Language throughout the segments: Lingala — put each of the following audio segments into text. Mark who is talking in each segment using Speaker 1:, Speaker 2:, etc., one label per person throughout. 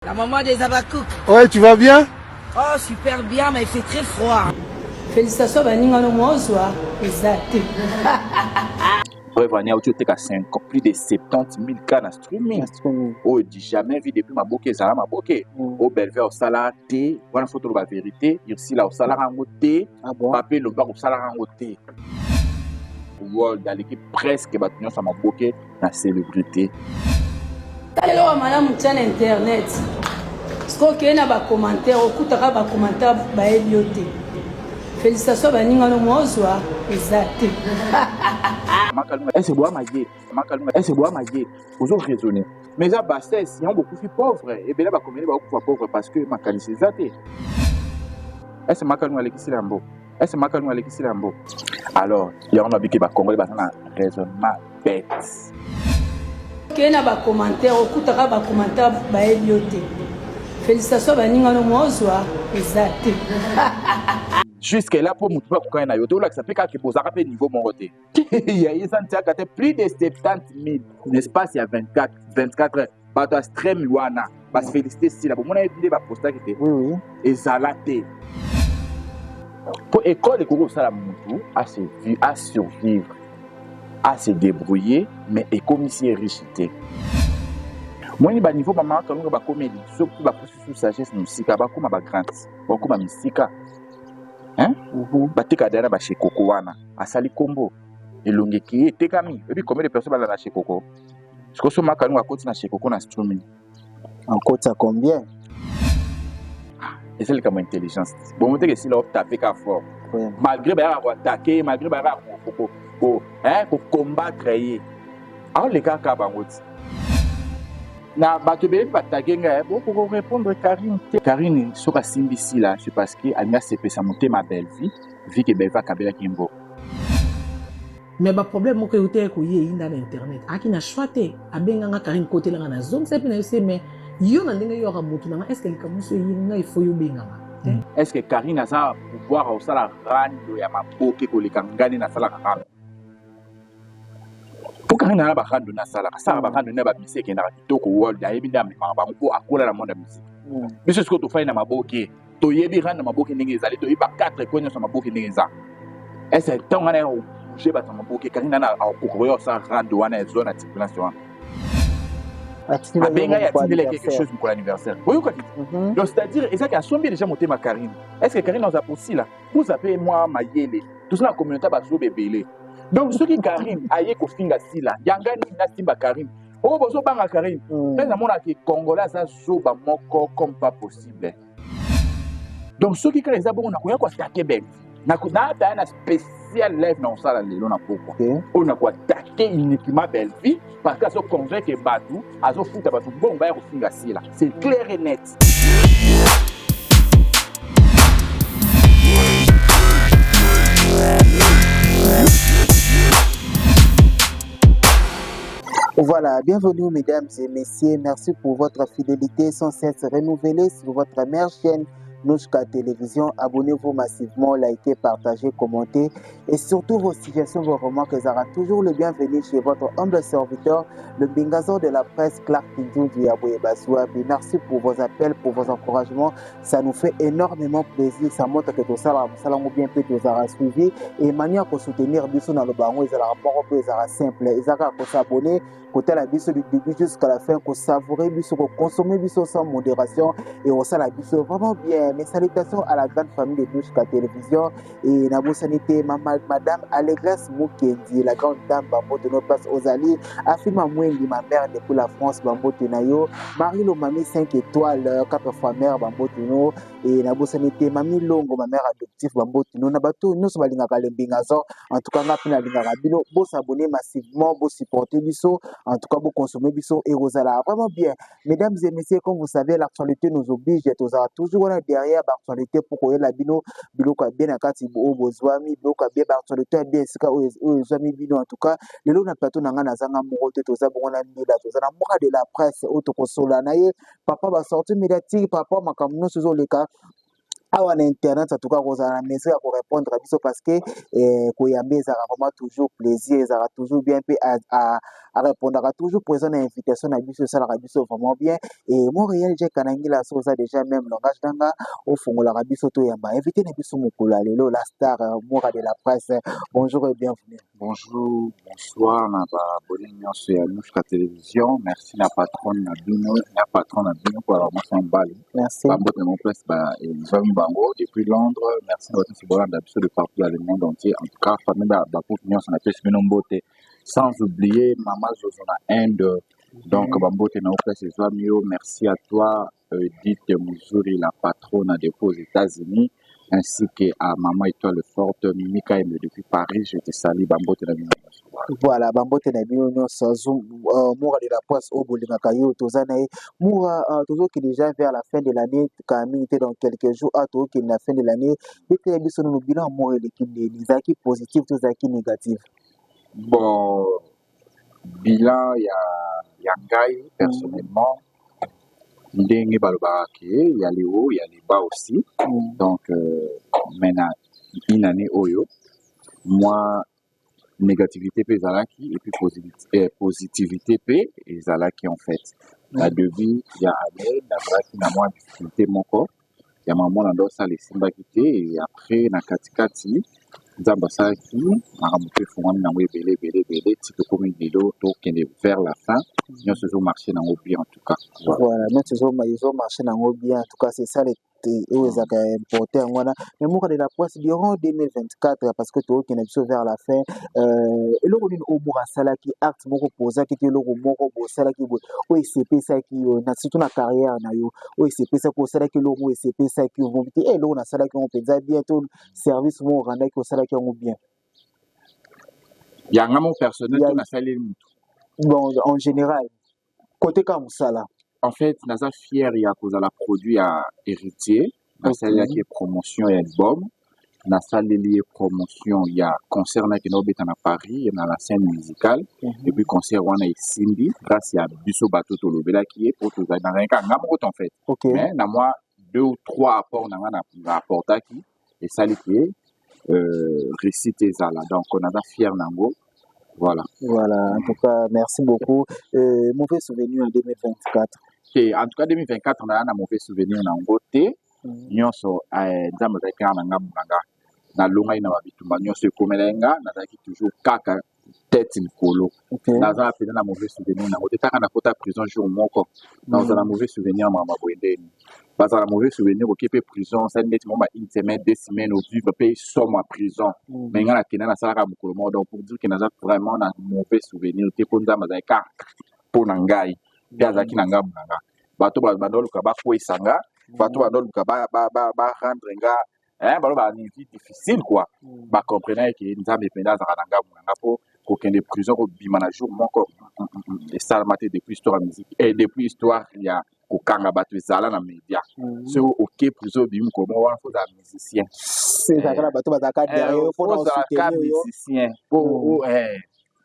Speaker 1: La maman des Abakouk.
Speaker 2: Ouais, tu vas bien?
Speaker 1: Oh, super bien, mais il fait très froid.
Speaker 3: Félicitations baninga no mozwa eza te.
Speaker 4: Preuve ani auti oteka 5 plus de 70 000 cas na streaming oyo du jamais vu depuis maboke ezala maboke. Oyo Belver osala te wana, fo toloba vérité. Ursila osalaka yango te.
Speaker 5: Ah bon?
Speaker 4: Pape Lomba kosalaka yango te. World aleki presque bato nyonso ya maboke na célébrité.
Speaker 3: Tala eloko malamu tia na internet. Soki okei na bacommentaire, okutaka bacommentaire bayebi yo te. Félicitation baninga no mozwa eza te.
Speaker 4: Makalunga ese boya mayele, Makalunga ese boya mayele, ozo raisonner mais eza bassesse. Yango bokufi pauvre, ebele bakomeli bakokufa pauvre parce que makanisi eza te. Ese Makalunga alekisila yango, ese Makalunga alekisila yango. Alors yango nabiki bakongole baza na raisonnement bête.
Speaker 3: Okei na bacommentaire, okutaka bacommentaire bayebi yo te. Félicitation baninga no mozwa eza te.
Speaker 4: Jusque là, mpo motu mpe akokani na yo te, olakisa mpe kaka bozalaka mpe niveau moko te. Ya eza ntiaka te, plus de 70 000 na espace ya 24 heures. Bato ya stream wana bafélicité Sila, bomona ye nde bapostaki te.
Speaker 5: Oui, oui.
Speaker 4: Ezala te mpo ekole ekoki kosala motu asurvivre, ase débrouiller, mais ekomisi ye riche te. Moni baniveau bamama Kalunga bakomeli, soki bapusi su sagesse na mosika, bakóma bagrand, bakóma misika. Batika daya na bashekoko wana, asali kombo elongi ekeye etekami. Oyebi combien de personnes balala na shekoko? Sikoyo so Makalunga akoti na shekoko na streaming,
Speaker 5: Akota combien?
Speaker 4: Eza likambo ya intelligence. Bongo teke esila otape ka fort. Malgré bayaka koattaquer, malgré bayaka kocombattre ye, aoleka kaka bango ti na bato ebele mpe batake ngai. Bokoko répondre Karine te. Karine soki asimbi Sila, c'est parce que alingi asepesa motema Bellevie, vu que Bellevie akabelaki mbongo.
Speaker 6: Mais baproblème moko euti koye eyinda na internet, ayaki na choix te. Abenganga Karine, kotelanga na zongisa mpe na yo se. Mais yo na ndenge yoka motu nanga, est ce que likambo mosu eyi ngai, faut yo obenganga te?
Speaker 4: Est ce que Karine aza pouvoir akosala rando ya maboke koleka ngai nde nasalaka rando? Mpo Karine aza barando nasalaka, asalaka barando nde bamisi ekendaka kitoko. World ayebi nde amemaka bango mpo akola na monde ya musique. Biso sikoyo tofai na maboke, toyebi rando ya maboke ndenge ezali, toyebi ba quatre coin nyonso ya maboke ndenge eza. Ese ntango wana ya kobouge bato ya maboke, Karine wana akokoka koya kosala rando wana ezwa na turbulence wana. Abengai, atindeli quelque chose mokolo anniversaire, oyokaki. Donc c'est à dire ezaki asombi déjà motema Karine. Est ce que Karine aza posila koza mpe mwa mayele? Toza na communauté bazoba ebele. Donc soki Karine aye kofinga Sila, yanga nini nasimba Karine oyo bozobanga Karine? Mpe namonaki Congolais aza zoba moko comme pas possible. Donc soki kaka eza bongo, nakoya koattaquer belle naataya na spécial live na kosala lelo na pokwa oyo, nakoattaquer uniquement Bellevie parce que azoconvaincre bato, azofuta bato bongo baya kofinga Sila. C'est clair et net.
Speaker 5: Voilà, bienvenue mesdames et messieurs. Merci pour votre fidélité sans cesse renouvelée sur votre mère chaîne Nouchka Télévision. Abonnez-vous massivement, likez, partagez, commentez et surtout vos suggestions, vos remarques sera toujours le bienvenu chez votre humble serviteur, le Bingazor de la presse, Clark Kindu Basouabi. Merci pour vos appels, pour vos encouragements. Ça nous fait énormément plaisir. Ça montre que tout ça, ça bien peu tout ça suivi et manière pour soutenir biso na lobango ezala moko mpe ezala simple, ezaka kos'abonner, kotala biso du début jusqu'à la fin, kosavourer biso, koconsommer biso sans modération et osala biso vraiment bien. Mes salutations à la grande famille de Nouchka Télévision et nabosani te madame Allégresse Mukendi, la grande dame, bambote no place ozali. Afima Mwengi, ma mère depuis la France, bambote na yo. Marie Lomami 5 étoiles, quatre fois mère, bambote no. Et nabosani te Mami Longo, ma mère adoptive, bambote no. Na bato nyonso balingaka Lembingazo, en tout cas nga mpe nalingaka bino. Bos'abonner massivement, bosupporter biso, en tout cas boconsommer biso et kozala vraiment bien. Mesdames et messieurs, comme vous savez, l'actualité nous oblige. Tozala toujours wana derrière baactualité pour koyela bino biloko ya bien na kati oyo bozwami, biloko ya bien, baactualité ya bien esika oyo ezwami bino. En tout cas lelo na plateau na ngai nazanga moko te. Toza bongo na mbila, toza na mboka de la presse oyo tokosola na ye, papa basortie médiatique, papa makambo nyonso ezoleka. Awa na internet, en tout cas, kozala na mesure ya korépondre biso, parce que koyamba ezalaka vraiment toujours plaisir, ezalaka toujours bien, mpe arépondaka toujours présent na invitation na biso, esalaka biso vraiment bien. Et Montréal Jack Kanangila, so oza déjà même langage nanga, ofungolaka biso, toyamba invité na biso mokolo ya lelo, la star Mora de la Presse. Bonjour et bienvenue.
Speaker 2: Bonjour, bonsoir na baabonnés nyonso ya Nouchka Télévision. Merci na patronne na bino, na patron na bino pour avoir mwasi mobali.
Speaker 5: Merci.
Speaker 2: Bambote na place ba ezwami bango depuis Londres. Merci na bato nyonso bolanda biso de partout dans le monde entier. En tout cas, famille ba bakufi nyonso, napesi bino mbote. Sans oublier Mama Zozo na Inde. Donc bambote na place ezwami yo. Merci à toi, Edith Muzuri, la patronne depuis aux États-Unis, ainsi que à Maman Étoile Forte, Mika depuis Paris, je te salue, bambote na bino nyonso.
Speaker 5: Voilà, bambote na bino nyonso. Mura de la Presse oyo bolingaka yo, toza na ye Mura. Tozokende déjà vers la fin de l'année, kala mingi te, dans quelques jours a tozokende na fin de l'année. Betela biso nano bilan ya Mura, eleki ndeni? Ezalaki positif to ezalaki négatif?
Speaker 2: Bon, bilan ya ngai personnellement, ndenge balobaka ke ya le haut, ya le bas aussi. Donc, mais na une année oyo, moi, négativité mpe ezalaki et puis positivité mpe ezalaki. En fait, na début ya année, nazalaki na mwa difficulté moko ya mama na ndo osala, esimbaki te. Et après, na katikati, Nzambe asalaki makambo mpe efungwami nango ebele ebele ebele, ti tokomi lelo, tokende vers la fin, nyonso ezomarche nango bien en tout cas.
Speaker 5: Voilà, voilà, nyonso ezomarche nango bien en tout cas, c'est ça oyo ezalaka important, yango wana. Mais Mura de la Presse, durant 2024, parce que tokokende biso vers la fin, eloko nini oyo Mura asalaki, acte moko pozaki te, eloko moko bosalaki boye oyo esepesaki yo, na surtout na carrière na yo, oyo esepesaki, osalaki eloko moko esepesaki yo te, eloko nasalaki yango mpenza bien, to service moko orandaki, osalaki yango bien?
Speaker 2: Yanga mo personnel to nasaleli motu?
Speaker 5: Bon, en général, côté ka mosala.
Speaker 2: En fait, naza fier ya kozala produit ya Héritier. Nasalelaki ye promotion ya album, nasaleli ye promotion ya concert nakende obeta na Paris, na la scène musicale. Et puis concert wana esimbi grâce ya biso bato tolobelaki ye, po tozali nazalaki kaka nga moko te en fait, mais na mwa deux ou trois apport na nga na apportaki, esali ke réussite ezala. Donc naza fier nango, voilà.
Speaker 5: Voilà, en tout cas, merci beaucoup. Mauvais souvenir en 2024?
Speaker 2: Te, en tout cas 2024 naza na mauvais souvenir nango te. Nyonso Nzambe azalaki kaka na ngambu na nga, nalongaki na babitumba nyonso ekomelaki nga, nazalaki toujours kaka tête likolo. Naza mpenza na mauvais souvenir nango te. Taka nakota prison jour moko, nazala mauvais souvenir makambo boye ndeni bazala mauvais souvenir? Oke mpe prison, osali neti mwa ba une semaine, 2 semaines, ovivre mpe somo ya prison. Mais nga nakenda, nasalaka mokolo moko. Donc pour dire ke naza vraiment na mauvais souvenir te, mpo Nzambe azalaki kaka mpo na ngai mpe azalaki na ngambu na nga. Bato banda oluka bakweyisa nga, bato banda oluka barendre nga, baloba ni vie difficile quoi, bacomprenaki ke Nzambe mpenza azalaka na ngambu na nga, mpo kokende prison, kobima na jour moko, esalama te depuis histoire ya musique et depuis histoire ya kokanga bato ezala na média. Soki oke prison, obimi mokolo moko wana, fozala musicien.
Speaker 5: Ezalaka na bato bazalaka derrière mpona
Speaker 2: ozalaka musicien, po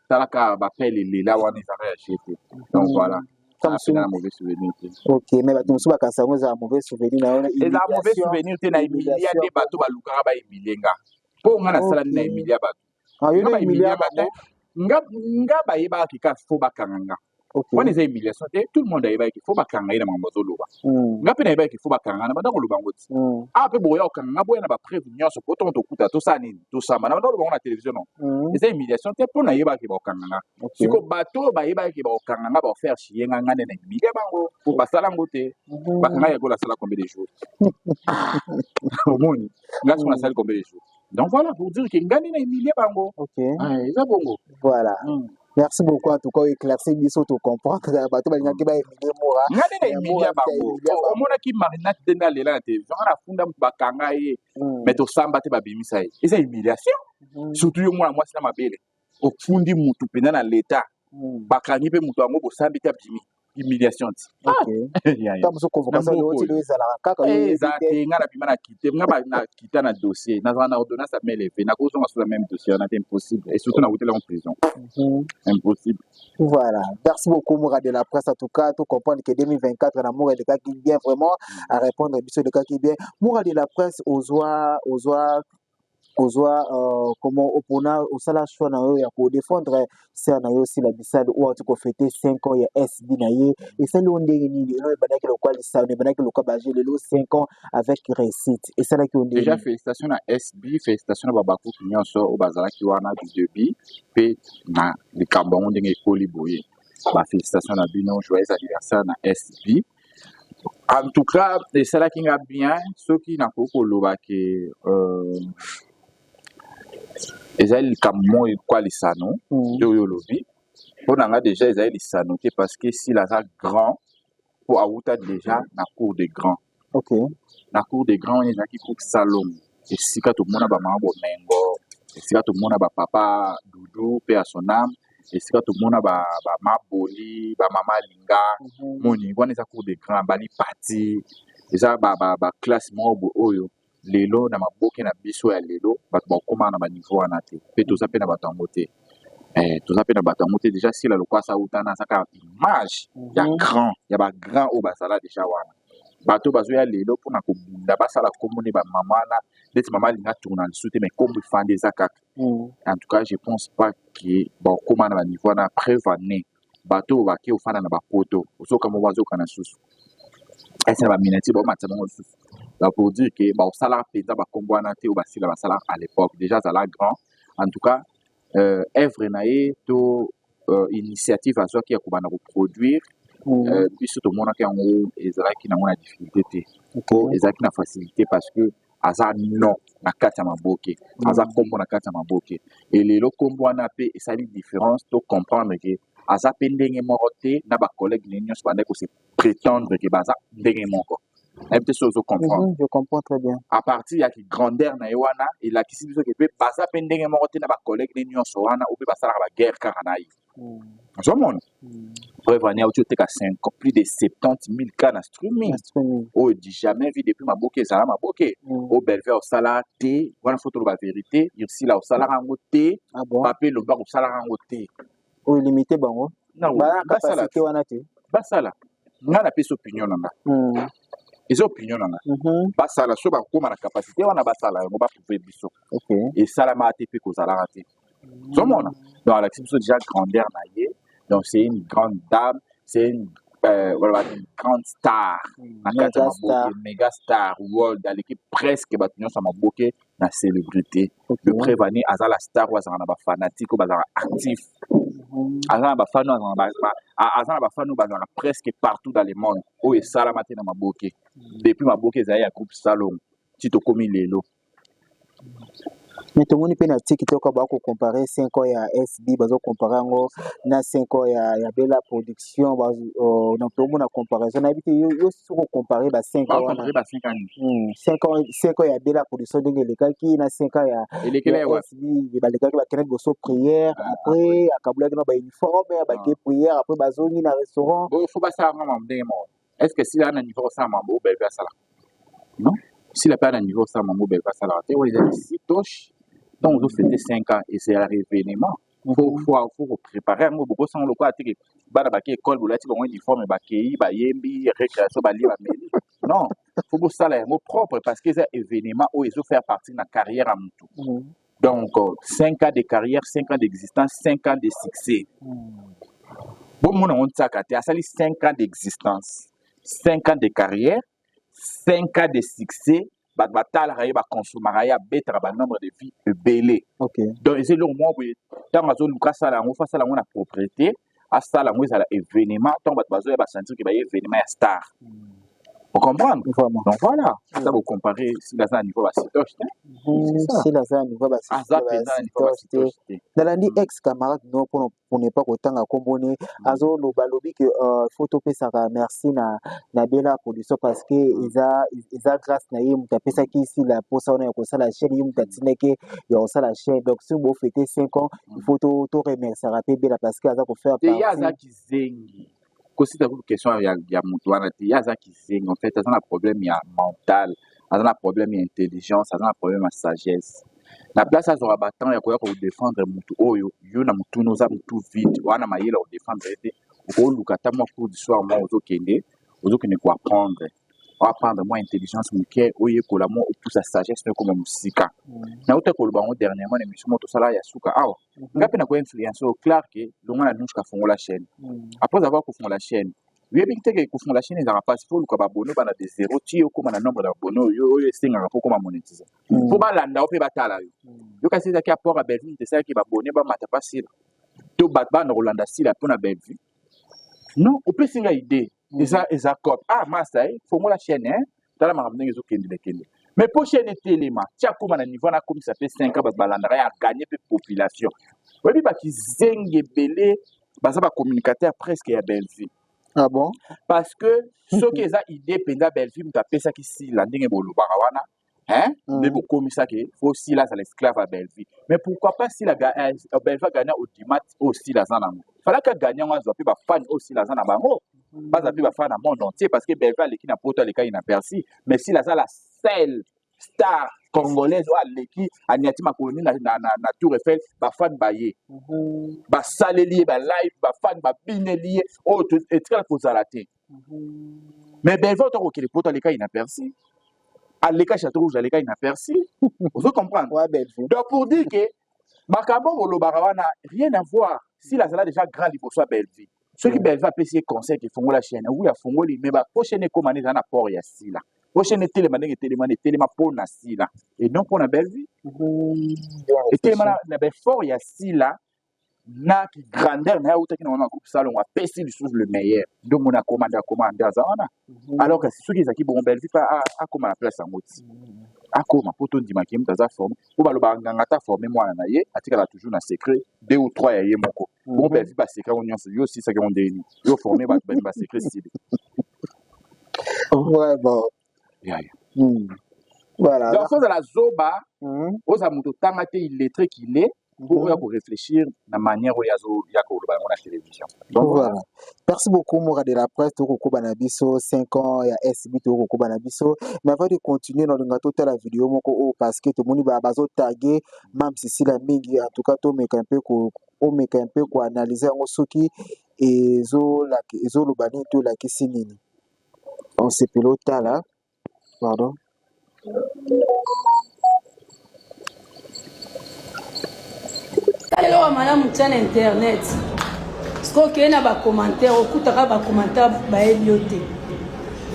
Speaker 2: talaka bapele lela wana ezalaka ya jete. Donc voilà, na mauvais souvenir te.
Speaker 5: Ok, mais bato mosusu bakanisa yango ezala mauvais souvenir na yo.
Speaker 2: Ezala mauvais souvenir te. Na humilia te. Bato balukaka bahumilie nga, mpo nga nasalani na humilia bato? Nga bato nga bayebaka kaka fo bakanga nga. Wana eza humiliation te. Tout le monde ayebaki fo bakanga ye na makambo azoloba. Nga mpe nayebaki fo bakanga nga, na banda koloba yango ti awa mpe boya kokanga nga, boya na bapreuve nyonso, po ntongo tokuta, tosala nini, tosamba. Na banda koloba yango na télévision. Non, eza humiliation te, mpo nayebaki bakokanga nga. Siko bato oyo bayebaki bakokanga nga, baofaire chier nga, nga nde na humilie bango, po basala yango te. Bakanga yakola, asala combien de jours? Omoni nga siko nasali combien de jours? Donc voilà, pour dire ke nga nde na humilie bango. Eza bongo.
Speaker 5: Voilà. Merci beaucoup en tout cas, éclaircir biso to comprendre bato balingaki bahumilie Mura.
Speaker 2: Nga nde na humilia bango. Omonaki Marinate nde alela na télévision, nga nafunda moto, bakanga ye, mais tosamba te, babimisa ye. Eza humiliation, surtout yo mwana mwasi na mabele, ofundi mutu mpenza na leta, bakangi mpe moto yango, bosambi te, abimi.
Speaker 4: Humiliation ti.
Speaker 5: Ntango mosusu convocation oyo ezalaka kaka.
Speaker 4: Eza te. Nga nabima na kite, nga na kita na dossier, nazala na ordonnance ya main levée, nakozonga sur la même dossier wana te, impossible. Et surtout nakutela en prison, impossible.
Speaker 5: Voilà, merci beaucoup Moura de la presse. En tout cas, tout comprendre que 2024 na Moura elekaki bien, vraiment à répondre biso elekaki bien. Moura de la presse, ozwa ozwa ozwa comment opona osala choix na yo ya kodéfendre sœur na yo Sila Bisalo oyo auti kofêter 5 ans ya SB na ye? Esali yo ndenge nini? Elo ebandaki lokwa lisano, ebandaki lokwa baje, lelo 5 ans avec réussite, esalaki yo ndenge?
Speaker 4: Déjà, félicitation na SB, félicitation na babakuku nyonso oyo bazalaki wana du début mpe na likambo yango ndenge ekoli boye. Bafélicitation na bino, joyeux anniversaire na SB. En tout cas, esalaki nga bien. Soki nakoki koloba ke ezali likambo moko ekwa lisano nde oyo olobi, mpo na nga déjà ezali lisano te, parce que s'il aza grand, mpo awuta déjà na cour de grand. Na cour de grand wana ezalaki groupe Salongo, esika tomona bamama Bomengo, esika tomona bapapa Dudu mpe ya son âme, esika tomona bamaboli, bamama Linga. Moni wana eza cour de grand, balipati, eza baklasse moko boye oyo lelo na maboke na biso ya lelo bato bakómaa na baniveau wana te, mpe toza mpe na bato yango te. Toza mpe na bato yango te. Déjà Sila lokwa asa utana, aza kaka image ya grand, ya bagrand oyo bazala déjà wana. Bato bazoya lelo mpona kobunda basala nkombo nde bamama wana, neti mama alinga tourna lisusu te, mais nkombo efandi, eza kaka. En tout cas, je pense pas ke bakóma na baniveau wana. Preuve ane, bato oyo bake ofanda na bapoto, ozoka mo bazokana susu ese na baminiature, baomatisa bango lisusu. Donc pour dire ke baosalaka mpenza bakombo wana te oyo basila basalaka à l'époque. Déjà azala grand. En tout cas, œuvre na ye to initiative azwaki ya kobanda koproduire, biso tomonaki yango ezalaki nango na difficulté te, po ezalaki na facilité, parce que aza non na kati ya maboke, aza nkombo na kati ya maboke. Elelo nkombo wana mpe esali différence. To comprendre ke aza mpe ndenge moko te na bacollègue ne nyonso bandaki kose prétendre ke baza ndenge moko. Nayebi te so ozo comprendre.
Speaker 5: Je comprends très bien.
Speaker 4: À partir ya grandeur na ye wana, elakisi biso ke mpe baza mpe ndenge moko te na bacollègue ne nyonso wana oyo mpe basalaka baguerre kaka na ye. Ozomona, preuve ani, auti oteka 5 plus de 70 000 cas na streaming.
Speaker 5: Na streaming.
Speaker 4: Oyo du jamais vu depuis maboke ezala maboke. Oyo Belve osala te wana, faut toloba vérité. Ursila osalaka yango te.
Speaker 5: Ah bon?
Speaker 4: Pape Lobaka osalaka yango te.
Speaker 5: Oyo limité bango.
Speaker 4: Non,
Speaker 5: Bana
Speaker 4: basala.
Speaker 5: capacité wana te.
Speaker 4: Basala, nga napesi opinion na nga. Eza opinion na nga. Basala, so bakóma na capacité wana, basala yango, baprouve biso. Esalamaka te mpe kozalaka te. Ozomona, donc alakisi biso déjà grandeur na ye. Donc c'est une grande dame, c'est une voilà, une grande star na kati ya
Speaker 5: Méga star.
Speaker 4: maboke, méga star world. Aleki presque bato nyonso ya maboke na célébrité. Le preuve ani, aza la star oyo azalaka na bafanatique oyo bazalaka actif. Aza na bafani oyo aza na bafani oyo bazalaka presque partout dans le monde, oyo esalama te na maboke depuis maboke ezali ya groupe Salongo ti tokomi lelo.
Speaker 5: Mais tomoni mpe na TikTok bakocompare 5 ans ya SB, bazocompare yango na 5 ans ya Bela Production. Donc tomona comparaison, nayebi te yo soki ocompare ba 5 ans wana.
Speaker 4: Bacompare ba 5 ans?
Speaker 5: 5 ans, 5 ans ya Bela Production ndenge elekaki na 5 ans ya
Speaker 4: elekela
Speaker 5: ya
Speaker 4: ya wapi?
Speaker 5: SB. Balekaki, bakende liboso prière, après akabulaki na bauniforme, bake prière, après bazongi na restaurant.
Speaker 4: Boyo faut basala ngo mambo ndenge moko. Est ce que Sila na niveau kosala mambo oyo Belve asalaka? Non, Sila mpe na niveau kosala mambo oyo Belve asalaka te. Oyo ezali sitoche. Ntango ozofêter 5 ans, ezalaka événement, faut kopréparer yango. Bokosango lokola teke bana bake école, bolati bango uniforme, bakei, bayembi, récréation, balie, bameli. Non, faut bosala yango propre, parce que eza événement oyo ezofaire partie na carrière ya motu. Donc 5 ans de carrière, 5 ans d'existence, 5 ans de succès. Bomona yango ntiaka te. Asali 5 ans d'existence, 5 ans de carrière, 5 ans de succès. Bato batalaka ye, bakonsomaka ye, abetaka banombre de vues ebele. Donc eza eloko moko boye, ntango azoluka asala yango, faut asala yango na propriété, asala yango ezala événement. Ntango bato bazoya, basentir ke baye événement ya star. Ocomprendre?
Speaker 5: Vraiment.
Speaker 4: Donc voilà, eza bocompare, Sila aza na niveau basitoche te. C'est ça.
Speaker 5: Sila aza na niveau
Speaker 4: Aza mpenza na niveau
Speaker 5: basitoche te.
Speaker 4: Basitoche te.
Speaker 5: Nalandi ex camarade no, mpona pour ne pas kotanga nkombo ne, azoloba, alobi ke faut topesaka merci na Bela Production, parce que eza grâce na ye moto apesaki Sila mposa wana ya kosala chaîne, ye moto atindaki ya kosala chaîne. Donc soki bofêter 5 ans, il faut to remerciaka mpe Bela, parce que aza kofaire
Speaker 4: Te, ye
Speaker 5: partie.
Speaker 4: azalaki zengi. Kosita kutu question ya moto wana te. Ye aza kizengi, en fait aza na problème ya mental, aza na problème ya intelligence, aza na problème ya sagesse. Na place azwaka batemps ya koya kodefendre motu oyo, yo na motuna oza motu vide wana, mayele ya kodefendre ye te. Okoluka ata mwa cours du soir mwa, ozokende koapprendre, oapprendre mwa intelligence moke, oyekola mwa, opusa sagesse no ekoma mosika. Nauta koloba yango dernièrement na émission moko tosala ya suka awa. Nga mpe nakoya influence oyo Clark longwa na Nouchka, afongola chaîne. Après avoir kofongola chaîne, oyebi te ke kofongola chaîne ezalaka mpasi. Fo oluka baabonnés bana de zéro ti okóma na nombre ya baabonnés oyo esengaka mpo okóma monétise, mpo balanda yo mpe batala yo. Yo kasi ezalaki apport ya Bellevue, moto esalaki baabonnés bamata mpa Sila to bato banda kolanda Sila mpo na Bellevue. Non, opesi nga idée, eza cop. Ah masa e fongola chaîne, hein? Tala makambo ndenge ezokendelekende. Mais mpo chaîne etelema ti akóma na niveau wana, akomisa mpe 5 ans, bato balandaka ye, aganye mpe population. Oyebi, bakizenge ebele baza bacommunicateur presque ya Bellevue.
Speaker 5: Ah bon?
Speaker 4: Parce que soki eza idée mpenza Bellevue moto apesaki Sila, ndenge bolobaka wana, hein? Nde bokomisaki fo Sila azala esclave ya Bellevue. Mais pourquoi pas Sila Bellevue aganya audimat oyo Sila aza nango? Falaki aganya yango, azwa mpe bafani oyo Sila aza na bango, baza mpe bafani na monde entier, parce que Bellevue aleki na Poto, alekaki na Bercy, mais Sila aza la seule star congolaise oyo aleki, aniati makolo na Tour Eiffel, bafani baye, basaleli ye balive, bafani babineli ye, oyo etikala kozala te. Mais Bellevue ota kokende Poto, alekaki na Bercy, aleka Château Rouge, alekaki na Bercy. Ozo comprendre?
Speaker 5: Ouais, Bellevue.
Speaker 4: Donc pour dire que makambo bolobaka wana, rien à voir. S'il azala déjà grand liboso ya Bellevue, soki Bellevue apesi ye conseil ke fongola chaîne, oui, afongoli. Mais bapo chaîne ekóma nde eza na port ya Sila, po chaîne etelema ndenge etelema, etelema mpo na Sila et non mpo na Bellevue. Etelema na baeffort ya Sila na grandeur na ye autaki na wana groupe Salongo, apesi lisusu le meilleur. Nde omoni akoma nde akoma nde aza wana. Alors que soki ezalaki bongo, Bellevue mpe akóma na place yango ti akóma, mpo tondimaki ye moto aza formé, mpo balobaka nganga ata formé mwana na ye, atikala toujours na secret deux ou trois ya ye moko. Bongo Bellevue, basecret yango nyonso yo osisaki yango ndenge nini? Yo formé bato bani basecret sili?
Speaker 5: Vraiment.
Speaker 4: Yaya.
Speaker 5: Voilà.
Speaker 4: Donc faut ozala zoba, ozala moto otanga te, illettré qu'il est, mpo oya koréfléchir na manière oyo ya koloba yango na télévision. Donc
Speaker 5: voilà. Merci beaucoup, Moura de la presse. Tokokoba na biso 5 ans ya SB, tokokoba na biso. Mais avant de continuer, nalinga totala vidéo moko oyo, parce que tomoni bazotage Mam Sisila mingi. En tout cas, tomeka mpe omeka mpe koanalyse yango, soki ezoloba nini to elakisi nini. Osepeli otala, pardon.
Speaker 3: Tala eloko malamu tia na internet. Soki okei na bacommentaire, okutaka bacommentaire bayebi yo te.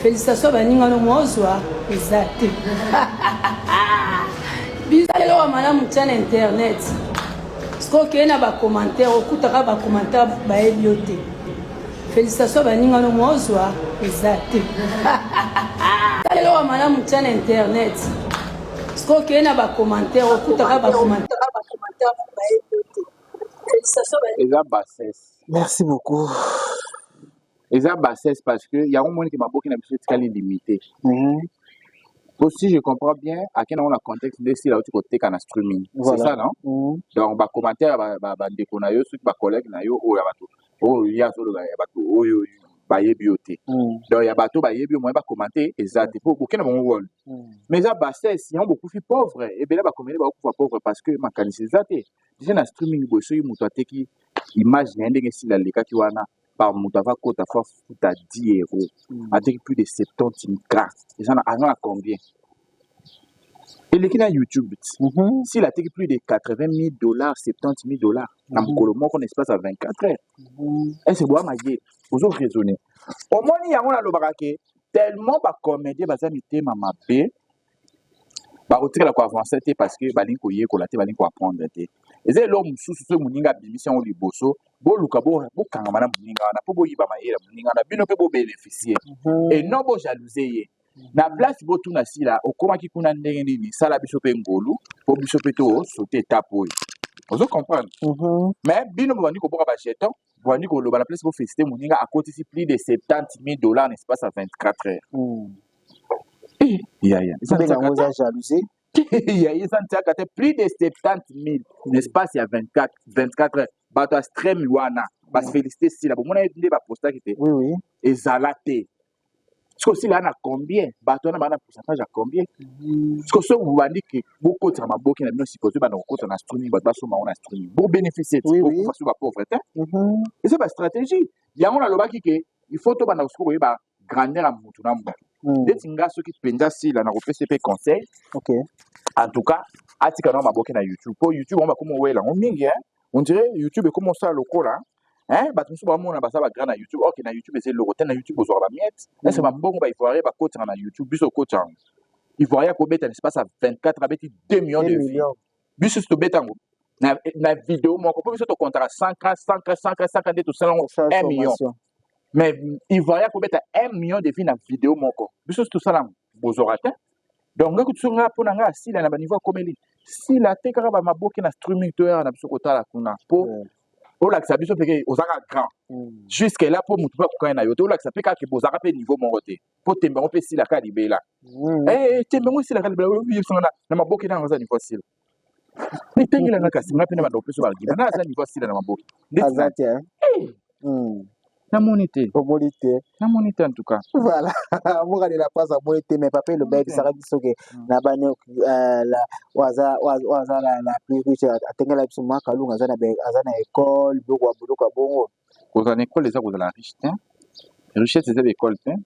Speaker 3: Félicitation baninga no mwa ozwa eza te. Biso eloko malamu tia na internet. Soki okei na bacommentaire, okutaka bacommentaire bayebi yo te. Félicitation baninga no mwa ozwa eza te. Tala eloko malamu tia na internet. Soki okei na bacommentaire, okutaka bacommentaire bayebi yo te. Félicitation.
Speaker 4: Eza bassesse.
Speaker 5: Merci beaucoup.
Speaker 4: Eza bassesse, parce que yango moniki maboki na biso etikali limité. Po si je comprends bien, akende yango na contexte nde Sila auti koteka na streaming.
Speaker 5: Voilà.
Speaker 4: C'est ça, non? Donc bacommentaire bandeko na yo, soki bacollègue na yo oyo ya bato oyo ye azoloba, ya bato oyo bayebi yo te. Donc ya bato bayebi yo, moyen bacommenter eza te, po bokende bango wol. Mais eza bassesse. Yango bokufi pauvre, ebele bacomédie bakokufa pauvre, parce que makanisi eza te. Déjà na streaming boye, soki moto ateki image na ye ndenge Esila alekaki wana, par moto ava kota fa futa 10 euros, ateki plus de 70 k, eza na aza na combien? Eleki na YouTube ti. S'il ateki plus de 80 000 dollars, 70 000 dollars na mokolo moko, na espace ya 24 heures, est ce boya mayele ozo raisonner? Omoni yango, nalobaka ke tellement bacomédien baza mitema mabe, bakotikala koavance te, parce que balingi koyekola te, balingi koapprendre te. Eza eloko mosusu, soki moninga abimisi yango liboso, boluka bokangama na moninga wana mpo boyiba mayele ya moninga wana, bino mpe bobénéficie, et non bojalouser ye. Na place botuna Sila okomaki kuna ndenge nini, sala biso mpe ngolu mpo biso mpe tosaute étape oyo. Ozo comprendre? Mais bino bobandi koboka bajeton, bobandi koloba na place bofélicité moninga akotisi plus de 70 000 dollars na espace ya 24 heures. Yaya.
Speaker 5: Tobenga yango eza jalousie.
Speaker 4: Yaya, eza ntiaka te. Plus de 70 000 na espace ya 24 heures, bato ya stream wana. Bafélicité Sila, bomona ye nde bapostaki te.
Speaker 5: Oui, oui.
Speaker 4: Ezala te. Sikoyo Sila aya na combien? Bato wana baa na pourcentage ya combien? Sikoyo soki bobandi ke bokotaka maboki na bino, sikoyo banda kokota na streaming, bato basomba yango na streaming, bobénéficie. Bokufa so bapauvre te. Eza bastratégie yango nalobaki ke il faut tobanda sikoyo koyeba grandeur ya mutu na mutu. Ndeti nga, soki mpenza Sila, nakopesa mpe conseil. En tout cas, atika nao maboke na YouTube, mpo YouTube yango bakoma owela yango mingi, hein. On dirait YouTube ekoma osala lokola, hein, bato mosusu bamona baza bagrand na YouTube. Ok, na YouTube eza eloko te. Na YouTube ozwaka bamiettes. Ese bambongo baivoirien bakotaka na YouTube, biso okota yango? Ivoirien akobeta na espace ya 24, abeti 2 millions de vues. Biso tobeta yango na video moko, mpo biso tokontaka 100 k, 100 k, 100 k, 100 k, nde tosala yango 1 million. Mais ivoirien akobeta 1 million de vues na video moko, biso tosala yango bozwaka te. Donc nga kutu, nga mpo na nga, asila na baniveau akomeli, Sila te kaka bamaboke na streaming, toyaka na biso kotala kuna mpo olakisa biso mpeke ozaka grand jusque là, mpo motu mpe akokani na yo te. Olakisa mpe kaka bozalaka mpe niveau moko te, mpo tembe yango mpe esilaka libela. Tembe yango esilaka libela. Oyebisanga na maboke nanga aza niveau asila etangelanga, kasi nga mpe na banda kopesa baargument nga aza niveau asila na maboke.
Speaker 5: Aza te.
Speaker 4: Namoni te.
Speaker 5: Omoni te.
Speaker 4: Namoni te en tout cas.
Speaker 5: Voilà, mboka de la presse amoni te. Mais papa eloba, yebisaka biso ke na bani oyo aza la plus riche, atengela biso Makalunga, aza na école, biloko ya biloko ya bongo.
Speaker 4: Kozala na école eza kozala riche te. Richesse eza baekole te.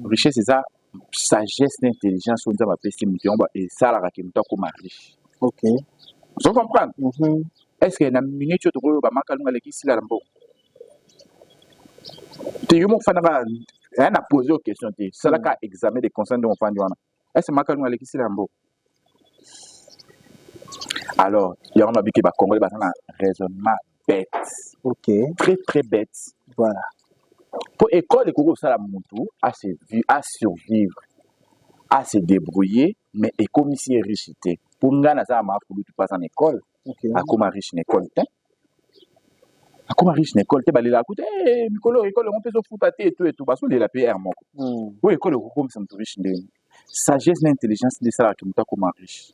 Speaker 4: Richesse eza sagesse na intelligence oyo Nzambe apesi moto. Yango esalaka ke moto akóma riche. Ozo comprendre? Est ce que na minute oyo tokoyoba Makalunga aleki Sila na mbongo te? Yo moko fandaka aya na pose yo question te, salaka examen de conscience ndenge ofandi wana. Est ce que Makalunga aleki Sila na mbongo? Alors yango nabiki, bacongolais baza na raisonnement bête. Très très bête. Mpo école ekoki kosala motu asurvivre, ase débrouiller, mais ekomisi ye riche te. Mpo ngai naza na maafulutu mpe aza na école, akóma riche na école te, akóma riche na école te. Balelaka kuta mikolo école yango mpe ezofuta te, etu etu bazolela mpe aire moko. Oyo école ekokomisa moto riche ndenge? Sagesse na intelligence nde esalaka moto akóma riche.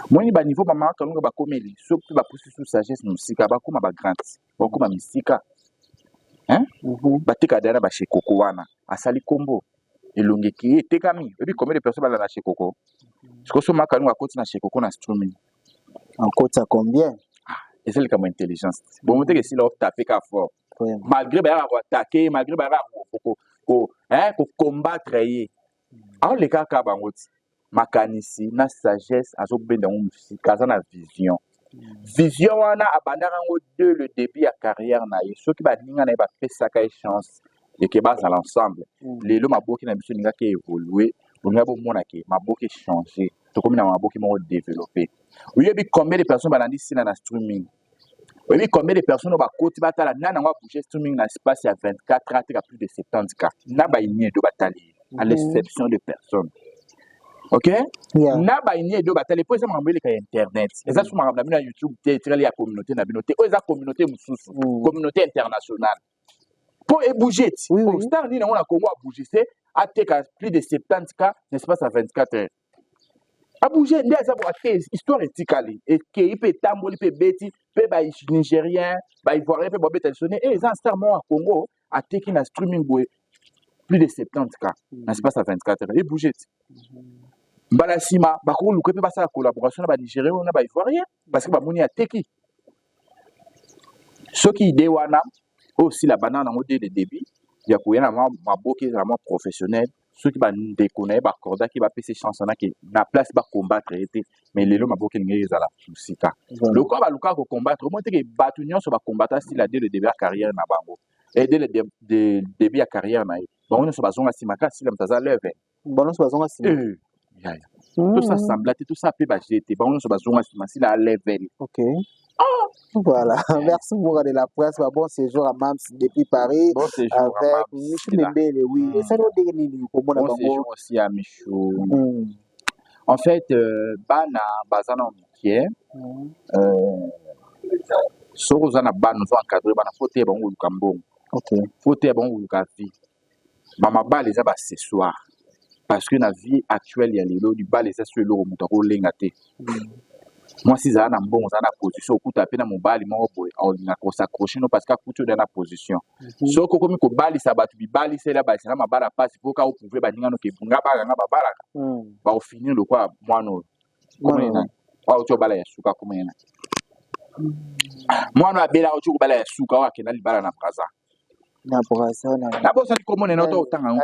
Speaker 4: Moni baniveau bamama Kalunga bakomeli, soki mpe bapusi su sagesse mosika, bakóma bagrand, bakóma misika. Batekaka daya na bashekoko wana, asali kombo, elongi ekei, etekami. Oyebi combien de personnes balala na shekoko? Sikoyo so Makalunga akoti na shekoko na streaming,
Speaker 5: akota combien?
Speaker 4: Eza likambo ya intelligence. Bongo teke esila otape ka fort, malgré bayaka koattaquer, malgré bayaka kocombattre ye, aoleka kaka bango ti makanisi na sagesse azobenda yango mosika. Aza na vision. Vision wana abandaka yango dès le début ya carrière na ye. Soki baninga na ye bapesaka ye chance eke bazala ensemble, lelo maboki na biso elingaki évolue. Bolinga bomona ke maboki échange, tokomi na maboki moko développé. Oyebi combien de personnes balandi Sila na streaming? Oyebi combien de personnes oyo bakoti batala nani yango abouge streaming na espace ya 24 heures, ateka plus de 70 k na bainiedo batali ye, à l'exception de personnes, ok? Na bainiedo batali, mpo eza makambo eleka ya internet, eza so makambo na bino ya YouTube te, etikali ya communauté na bino te. Oyo eza communauté mosusu, communauté internationale, mpo ebouge ti. Star nini yango na Congo abouge se ateka plus de 70 k na espace ya 24 heures? Abouge nde aza bo ate histoire etikali, ekei mpe etamboli mpe ebeti mpe banigérien, baivoirien mpe babeta liso ne eza star moko ya Congo ateki na streaming boye plus de 70 k na espace ya 24 heures. Ebouge ti mbala nsima bakoluka mpe basala collaboration na banigérien oyo na baivoirien, parce que bamoni ateki. Soki idée wana oyo Sila banda nango dès le début ya koya na mwa maboki, ezala mwa professionnel. Soki bandeko na ye baccordaki, bapesi chance wana ke na place bacombattre ye te, mais lelo maboki elingi ezala mosika. Lokola balukaka kocombattre, omoni teke bato nyonso bakombata Sila dès le début ya carrière na bango et dès le début ya carrière na ye, bango nyonso bazonga nsima. Kaka Sila moto aza level.
Speaker 5: Bango nyonso bazonga nsima.
Speaker 4: Yaya, tosala semblant te, tosala mpe baje te. Bango nyonso bazonga nsima, Sila level.
Speaker 5: Ok. Voilà, merci beaucoup de la presse. Bah, bon séjour à Mams depuis Paris.
Speaker 4: Bon séjour
Speaker 5: avec
Speaker 4: à
Speaker 5: Michou Mbele, oui. Et ça nous dit
Speaker 4: Bon séjour aussi à Michou. En fait, bana baza na mokie. Soki oza na bana, ozo encadre bana, faut te bango koluka mbongo. Faut te bango koluka vie. Bamabala eza baaccessoire, parce que na vie actuelle ya lelo, libala eza so eloko moto akolenga te. Mwasi, ezala na mbongo, ozala na position, okuta mpe na mobali moko boye aolinga kos'accrocher no parce que akuti oda na position. Soki okomi kobalisa bato, bibaliseli, abalisa na mabala mpasi mpo ka oprouver baninga noke nga bala nga babalaka, bakofinir lokola mwana oyo. Komona nani oyo auti obala ya suka? Komona nani mwana oyo abelaka, auti kobala ya suka, oyo akenda libala na Braza?
Speaker 5: Na Braza na
Speaker 4: Nabosani komona ena oto otanga yango.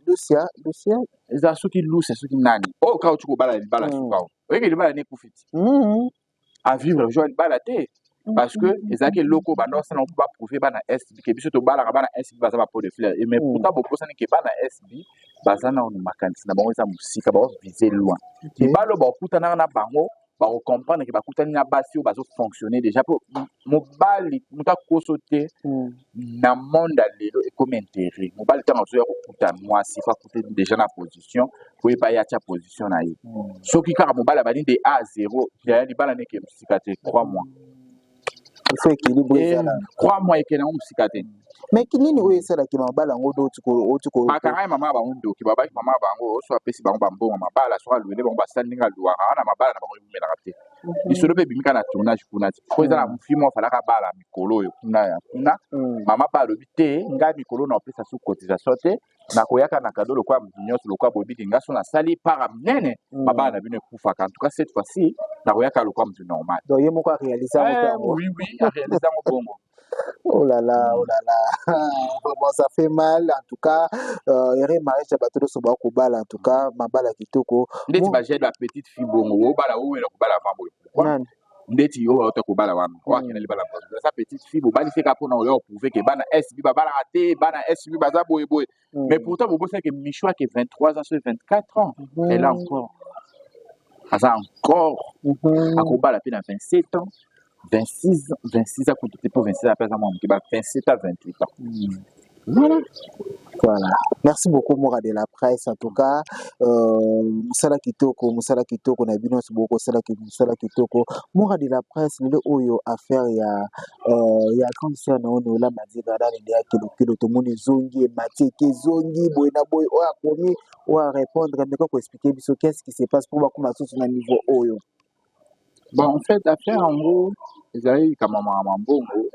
Speaker 5: Lucia, Lucia.
Speaker 4: Eza soki Lucia, soki nani oyo kaka auti kobala libala suka oyo. Oyeke libala ne ekufi ti avivre jour libala te, parce que ezalaki eloko banda osala mpo baprouver bana SB ke biso tobalaka. Bana SB baza bapots de fleur, mais pourtant bobosani ke bana SB baza nano makanisi na bango eza mosika, baovise loin. Mibali oyo bakokutanaka na bango bakocomprendre ke bakutani na basi oyo bazofonctionne déjà, mpo mobali moto akoso te. Na monde ya lelo ekomi intérêt. Mobali ntango azoya kokuta mwasi, fo akutani déjà na position po yeba ye atia position na ye. Soki kaka mobali abandi de A à 0, ya libala neke mosika te, 3 mois.
Speaker 5: Il faut équilibre ezala.
Speaker 4: 3 mois ekende yango mosika te.
Speaker 5: Mais nini oyo esalaki mabala yango oti?
Speaker 4: Bakanga ye mama ya bango ndoki. Babaki mama ya bango so apesi bango bambongo mabala, soki alwele bango, basali ndenge alwaka wana, mabala na bango ebumelaka te. Lisolo mpe ebimi kaka na tournage kuna ti po eza na film oyo afalaka bala mikolo oyo kuna ya kuna. Mama mpe alobi te: ngai mikolo na opesa su cotisation te, nakoyaka na kado lokola moto nyonso, lokola boyebiki nga so nasali para monene, mabala na bino ekufaka. En tout cas, cette fois-ci nakoyaka lokola moto normal.
Speaker 5: Donc ye moko aréalise yango?
Speaker 4: Oui, aréalise yango bongo.
Speaker 5: Oh là là, oh là là. Vraiment, ça fait mal. En tout cas, heureux mariage ya bato nyonso bakobala. En tout cas, mabala kitoko.
Speaker 4: Ndeti bagele ba petite fille bongo, obala, owela kobala avant boye, pourquoi?
Speaker 5: Nani?
Speaker 4: Ndeti oyo auta kobala wana, oyo akenda libala, eza petite fille, bobalisi kaka mpona oya oprouver ke bana SB babalaka te, bana SB baza boye boye. Mais pourtant bobosaki Micho ake 23 ans, so 24 ans, elle a encore, aza encore akobala mpe na 27 ans, 26, 26 akutu te, mpo 26 ape aza mwa moke, ba 27 à 28 ans. Voilà.
Speaker 5: Voilà. Merci beaucoup, Mora de la presse. En tout cas, Moussala Kitoko, Moussala Kitoko, na bino boko Moussala Moussala Kitoko. Mora de la presse, lelo oyo affaire ya grande sœur na ono la Madiga na ya kilo kilo, to moni zongi et matie ke zongi boy na boy o akomi o a répondre, mais ko expliquer biso qu'est-ce qui se passe pour bakoma susu na niveau oyo?
Speaker 4: Bon, en fait, affaire yango ezali likambo ya makambo ya mbongo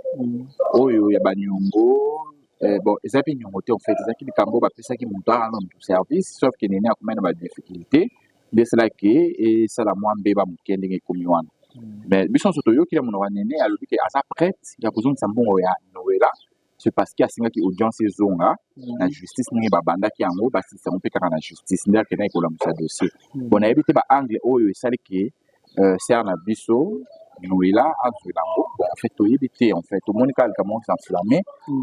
Speaker 4: oyo ya baniongo. Bon, eza mpe niongo te. En fait, ezalaki likambo oyo bapesaki moto aka na moto service, sauf ke nene akomai na badifficulté nde esalaki esala mwa mbeba moke ndenge ekomi wana. Mais biso nyonso toyoki na monoko ya nene, alobi ke aza prête ya kozongisa mbongo ya Noela. C'est parce que asengaki audience ezonga na justice ndenge babandaki yango, basilisa yango mpe kaka na justice nde akendaki kolamusa dossier. Bon, nayebi te baangle oyo esali ke sœur na biso Noela azwela yango. Bon, en fait, toyebi te. En fait, tomoni kaka likambo moko s'enflamme.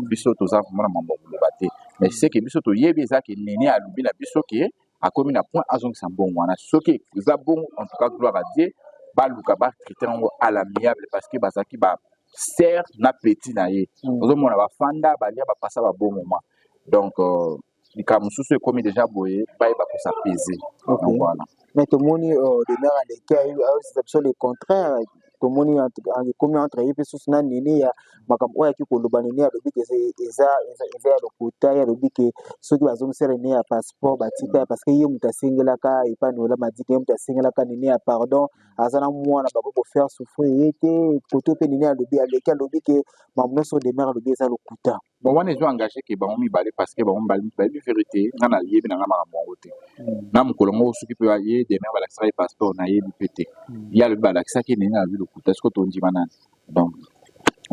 Speaker 4: Biso toza vraiment na mambo ya koloba te, mais ce que biso toyebi eza ke nene alobi na biso ke akomi na point azongisa mbongo wana. Soki eza bongo, en tout cas, gloire à Dieu. Baluka batraiter yango à l'amiable, parce que bazalaki ba sœur na petit na ye. Ozomona bafanda, balia, bapasa babon moment. Donc likambo mosusu ekomi déjà boye, bayeba kos'apaiser. Donc voilà.
Speaker 5: Mais tomoni demeure aleki ayosisa biso le contraire. Tomoni ekomi entre ye mpe susu na nene ya makambo oyo ayaki koloba. Nene alobi ke eza ya lokuta. Ye alobi ke soki bazongisela nene ya passeport, batika ye, parce que ye moto asengelaka epai Noela Madika, ye moto asengelaka nene ya pardon, aza na mwana, bakoki kofaire souffrir ye te. Koto mpe nene alobi, aleki alobi ke makambo nyonso demeure alobi eza lokuta.
Speaker 4: Bon, wana ezo engage ke bango mibale, parce que bango mibale bayebi vérité. Nga nayebi na nga makambo yango te. Na mokolo yango, soki mpe ye demer balakisaka ye passeport, nayebi mpe te. Ye alobi balakisaki, nene alobi lokuta. Soki tondima nani? Donc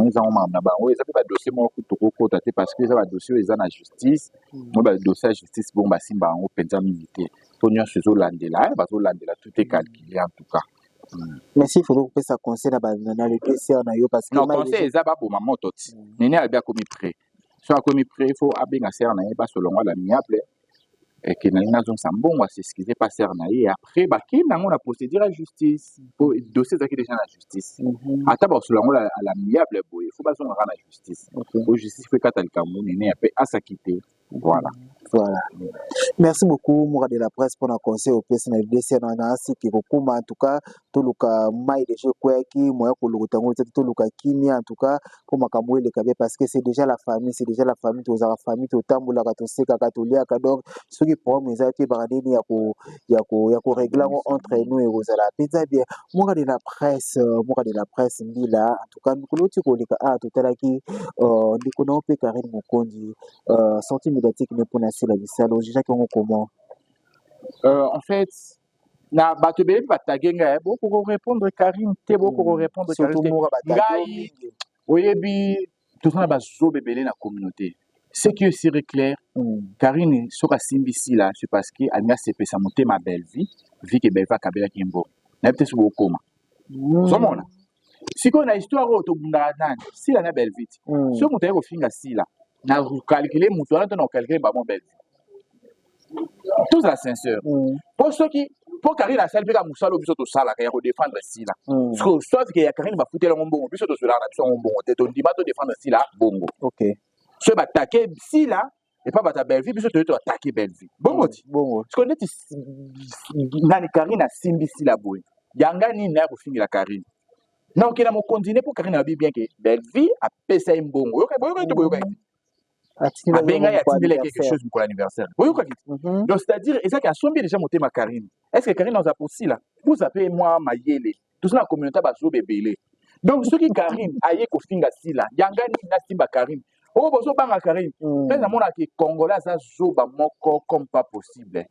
Speaker 4: eza ngo makambo na bango, eza mpe badossier moko tokokota te, parce que eza badossier oyo eza na justice. Mo badossier ya justice bongo, basimba yango mpenza mingi te, mpo nyonso ezolandela, bazolandela, tout est calculé en tout cas.
Speaker 5: Merci. Faut kopesa conseil na les deux sœurs na yo, parce que
Speaker 4: Non, conseil eza baboma moto ti nene alobi akomi prêt. So akomi prêt, il faut abenga sœur na ye, basolongo à l'amiable eke nalingi nazongisa mbongo, as'excuse pa sœur na ye. Après bakende yango na procédure ya justice, po dossier ezalaki déjà na justice. Ata bakosola yango à l'amiable boye, faut bazongaka na justice, po justice faut ekata likambo. Nene mpe asaki te. Voilà.
Speaker 5: Voilà. Merci beaucoup, Moura de la presse, pour le conseil au PS na DCR na asiki kokuma. En tout cas, toluka mai déjà ekweyaki, moya kolokota yango te, toluka kimia en tout cas mpo makambo eleka bien, parce que c'est déjà la famille, c'est déjà la famille. Tozalaka famille, totambolaka, tosekaka, toliaka. Donc soki problème eza, toyebaka ndeni ya korégler yango entre nous, ekozala mpenza bien. Moura de la presse, Moura de la presse Mbila, en tout cas mikolo oti koleka awa, totalaki ndeko na yo mpe Karine Mokonzi, sortie médiatique ne mpona Sila Bisalo. Ojejaki yango comment?
Speaker 4: En fait, na bato ebele mpe batage ngai: bokoko répondre Karine te, bokoko répondre Karine
Speaker 5: Surtout
Speaker 4: te.
Speaker 5: Moura, batage
Speaker 4: Ngai
Speaker 5: mingi.
Speaker 4: Oyebi, toza na bazoba ebele na communauté. Ce qui est sûr et clair, Karine soki asimbi Sila, c'est parce que alingi asepesa motema Bellevie, vu que Bellevie akabelaki ye mbongo. Nayebi te soki okoma ozomona sikoyo na histoire oyo tobundaka nani, Sila na Bellevie ti. Soki moto aye kofinga Sila, na calcule moto wana to na kocalculer bango Bellevie? Tozala sincère. Mpo soki mpo Karine asali mpe kaka mosala oyo biso tosalaka ya kodéfendre Sila. Soit ke ya Karine bafuteli yango mbongo, biso tozwelaka na biso yango mbongo te, tondima todéfendre Sila bongo. Soki batake Sila epa bato ya Bellevie, biso toye toatake Bellevie bongo ti.
Speaker 5: Bongo.
Speaker 4: Sikoyo neti nani, Karine asimbi Sila boye, yanga nini naya kofingela Karine? Na okenda mokonzi ne mpo Karine alobi bien ke Bellevie apesa ye mbongo. Boyoka te, boyoka te. Abengai, atindeli quelque chose mokolo anniversaire, boyokaki te. Donc c'est à dire ezaki asombi déjà motema Karine. Est ce que Karine aza posila buza mpe mwa mayele? Toza na communauté bazoba ebele. Donc soki Karine aye kofinga Sila, yanga nini nasimba Karine oyo bozobanga Karine? Mpe namonaka Congolais aza zoba moko comme pas possible.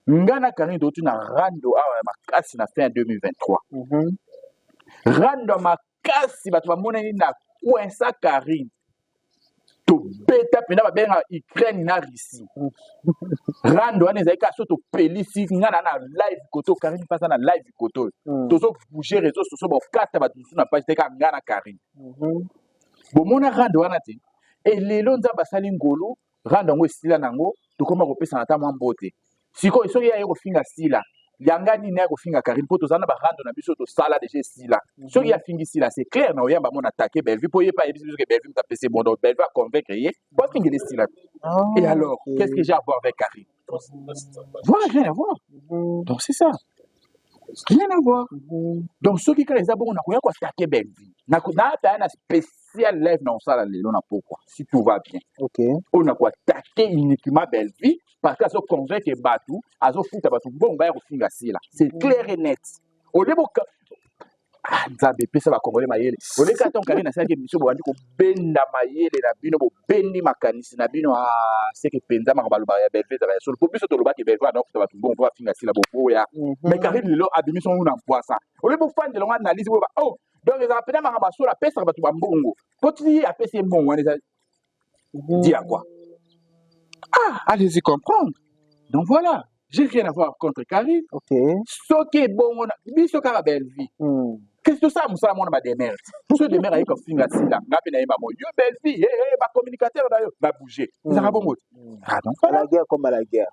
Speaker 4: Nga na Karine touti na rando awa ya makasi na fin ya 2023, rando ya makasi, bato bamonani na coinsa Karine, tobeta mpenza, babengaka Ukraine na Russie. Rando wana ezali kaka so topelisi, nga na live koto, Karine mpe aza na live koto oyo. Tozobouge réseau sociaux, bokata bato mosusu na page te, kaka nga na Karine. Bomona rando wana te. Elelo Nzambe asali ngolu, rando yango esila nango, tokóma kopesana ata mwa mbote. Sikoyo soki ye aye kofinga Sila, yanga nini aye kofinga Karine? Mpo toza na barando na biso tosala déjà, esila. Soki ye afingi Sila, c'est clair na oyamba mo na attaquer Bellevue, mpo ye mpe ayebisi biso ke Bellevue moto apesi bon. Donc Bellevue aconvaincre ye po afingela Esila. Et alors, qu'est-ce que j'ai à voir avec Karine? Voilà, rien à voir. Donc c'est ça, rien à voir. Donc soki kaka eza bongo, nakoya koattaquer Bellevue naataya na spécial live na kosala lelo na pokwa, si tout va bien, oyo nakoattaquer uniquement Bellevue, parce que azoconvaincre bato, azofuta bato mbongo baya kofinga Sila. C'est clair et net. Olie boka, ah, Nzambe epesa bakongole mayele. Oleki ata Karine asalaki émission, bobandi kobenda mayele na bino, bobendi makanisi na bino. Ah, seke mpenza makambo balobaka ya Bellevue ezala ya solo, po biso tolobaki Bellevue anakofuta bato mbongo mpo bafinga Sila, boboya. Mais Karine lelo abimisi ngo na mpwasa. Olie bofandela ngo analyse boyoba, oh, donc ezala mpenza makambo ya solo, apesaka bato bambongo po ti ye apesi ye mbongo wana, eza dit à quoi? Ah, allez-y comprendre. Donc voilà, j'ai rien à voir contre Karine. Soki ebongo biso kaka Bellevue, qu'est-ce tosala mosala mwana bademere? So demere aye kofinga Sila, nga mpe nayeba mo yo Bellevue, hey, hey, bacommunicateur na yo babouge, ezalaka bongo te. Ah, donc
Speaker 5: À
Speaker 4: voilà.
Speaker 5: la guerre comme à la guerre.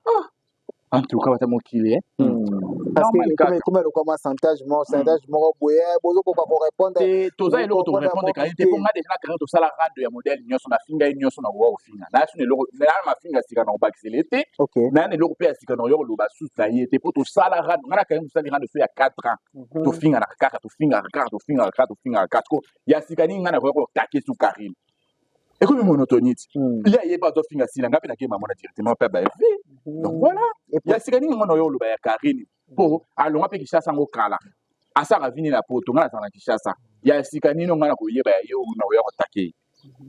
Speaker 4: En tout cas, bata mokili, eh?
Speaker 5: Parce
Speaker 4: Normal
Speaker 5: que
Speaker 4: kaka.
Speaker 5: comme lokwa chantage moko boye, bozokoka korépondre.
Speaker 4: Te, toza eloko
Speaker 5: Bokokomprendre
Speaker 4: torépondre Karine te,
Speaker 5: te.
Speaker 4: mpo nga déjà na Karine tosala rando ya modèle nyonso, nafinga ye nyonso na koka kofinga. Naya suna eloko naya na mafinga sika na kobakisela ye te. Naya na eloko mpe ya sika na koya koloba susu na ye te, mpo tosala rando, nga na Karine tosali rando so ya 4 ans. Tofinganaka kaka, tofingaka kaka, tofingaka kaka, tofingaka kaka. Siko ya sika nini nga na koya kotake su Karine? Ekomi monotonie ti. Ye ayeba azofinga Sila, nga mpe nakei mamona directement mpe baevi. Donc voilà. Ya sika nini ngo na oyo oloba ya Karine? Mpo alongwa mpe Kinshasa yango kala, asaka vini na poto, nga nazala na Kinshasa. Ya sika nini nga na koyeba ya ye oyo na koya kotake ye?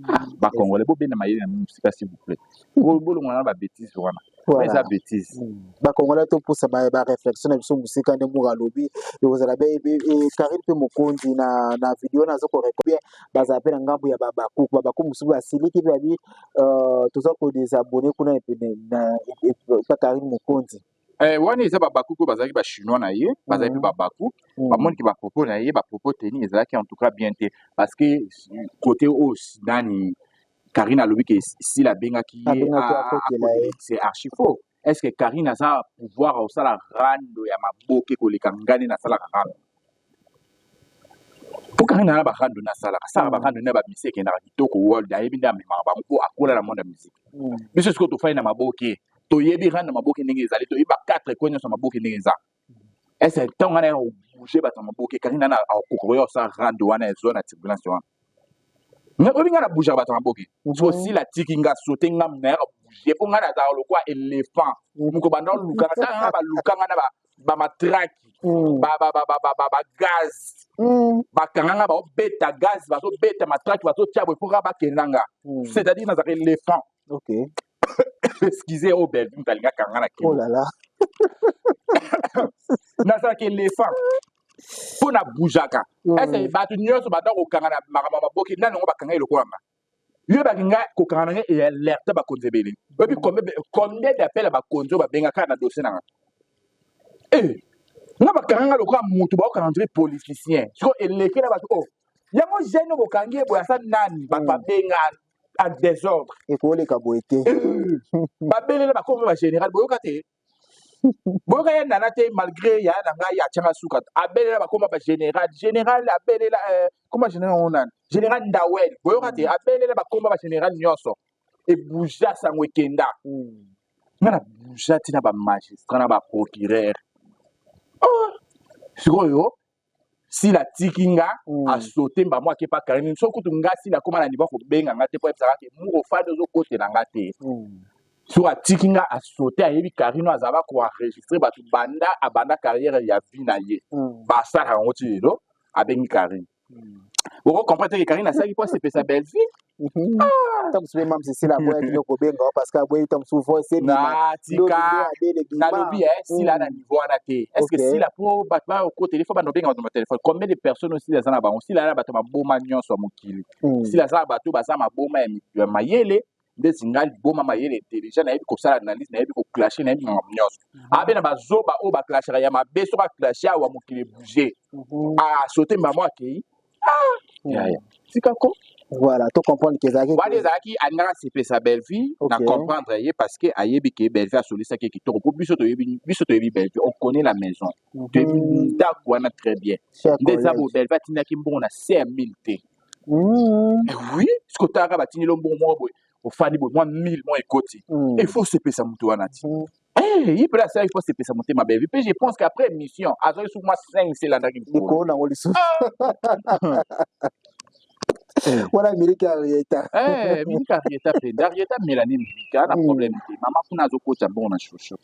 Speaker 4: Ah, bakongole, bobenda mayele na mosika, s'il vous plaît. Bolongwana na babêtises wana.
Speaker 5: Voilà.
Speaker 4: Eza bêtise.
Speaker 5: Bakongolais, topusa baréflexion na biso mosika. Nde moko alobi ekozala be Karine mpe mokonzi na video naza koreko bien, bazala mpe na ngambu ya babakuku, babakuku mosusu basiliki mpe babi toza kodésabonner kuna epa Karine Mokonzi.
Speaker 4: Eh, wana eza babakuku oyo bazalaki bachinois na ye, bazalaki mpe babakuku, bamoniki bapropos na ye, bapropos teni ezalaki en tout cas bien te, parce que côté oyo nani, Karine alobi ke Sila abengaki ye,
Speaker 5: Abengaki akotela ye.
Speaker 4: C'est archi faux. Est ce que Karine aza pouvoir osala rando ya maboke koleka ngani nasalaka rando? Mpo Karine aza na barando nasalaka, asalaka barando na bamisi, ekendaka kitoko, world ayebi nde amemaka bango, mpo akola na monde ya musique. Biso sikoyo tofai na maboke. Toyebi rando maboke ndenge ezali, toyebi ba quatre coin nyonso maboke ndenge eza. Ese ntango wana ya kobouge bato ya maboke, Karine nana akokoka koya kosala rando wana ezwa na turbulence wana? Oyebi ngai na bougeaka bato ya maboke. So osila atiki nga sote, nga nayaka bouge mpo ngai nazalaka lokwa éléphant. Moko banda olukanga, tanga nga balukanga na bamatraki, bagaz, bakanga nga, baobeta gaz, bazobeta matraki, bazotia boye mpo kaka bakenda nga. C'est-à-dire nazalaka éléphant. Excusez, oyo Belvi moto alingi akanga na
Speaker 5: Oh là là.
Speaker 4: Nazalaka éléphant mpo na bougeaka. Ese bato nyonso banda kokanga na makambo ya maboki, nani yango bakanga ye lokola nga? Yo nga kokanga na ngai ealerte bakonzi ebele. Oyebi combien d'appel ya bakonzi oyo babengaka na dossier na nga? Eh, nga bakanga nga lokola motu baokanga ndire politicien. Sikoyo eleki na bato oyo yango jeune oyo bokangi ye boye aza nani? Bato babenga en désordre.
Speaker 5: Ekoleka boye te.
Speaker 4: Babelela bakomi bagénéral, boyoka te, boyoka ye nana te. Malgré ya na ngai atianga suka, abelela bakoma bagénéral, général abelela, koma général ngo nani, général Ndawel, boyoka te, abelela bakoma bagénéral nyonso, ebouja, sango ekenda. Nga na bouja ntina bamagistrat na baprocureur. Oh! Sikoyo Sila atiki nga, asote mbamo, akepa Karine. So kutu nga Sila akóma na niveau kobenga nga te mpo ayebisaka ke muro ofandi ozokotela nga te. So atiki nga, asote, ayebi Karine oyo azala koenregistre bato banda abanda carrière ya vie na ye, basalaka yango ti lelo. Abengi Karine, okocomprendre te ke Karine asalaki mpo asepesa Bellevue.
Speaker 5: Ntango mosusu mpe mama Cécile aboyaki no kobenga parce que aboyi ntango mosusu voice
Speaker 4: ebima. Tika, nalobi Sila na niveau wana te. Est ce que Sila, mpo bato bakotele, fo bando obenga bato na téléphone? Combien de personnes Sila aza na bango? Sila na bato maboma nyonso ya mokili. Sila aza na bato baza maboma ya mayele ndeti ngai, liboma mayele, intelligent, nayebi kosala analyse, nayebi koclashe, nayebi makambo nyonso. Abe na bazoba oyo baclashaka ya mabe. Soki aclashe awa, mokili ebouge. Asote mbamo, akei yaya, tika ko.
Speaker 5: Voilà, to comprendre ke ezalaki
Speaker 4: wana, ezalaki alingaka asepesa Bellevue. Na comprendre ye parce que ayebi ke Bellevue asolisaki ye kitoko, mpo biso toyebi, biso toyebi Bellevue, on connaît la maison, toyebi ndako wana très bien. Nde eza boye, Bellevue atindaki mbongo na 5000 te. Oui, soki otalaka, batindeli yo mbongo moko boye, ofandi boye, mwa 1000 mwa ekoti, il faut osepesa moto wana ti. Ye mpe asalaki mpo asepesa motema Bellevue. Mpe je pense qu'après émission azwaki soki mwa 5 se elandaki.
Speaker 5: Likolo nango lisusu wana, Miliki Arieta.
Speaker 4: Miliki Arieta mpenza, Arieta Mélanie, Miliki na problème te. Mama kuna azokota mbongo na shosho.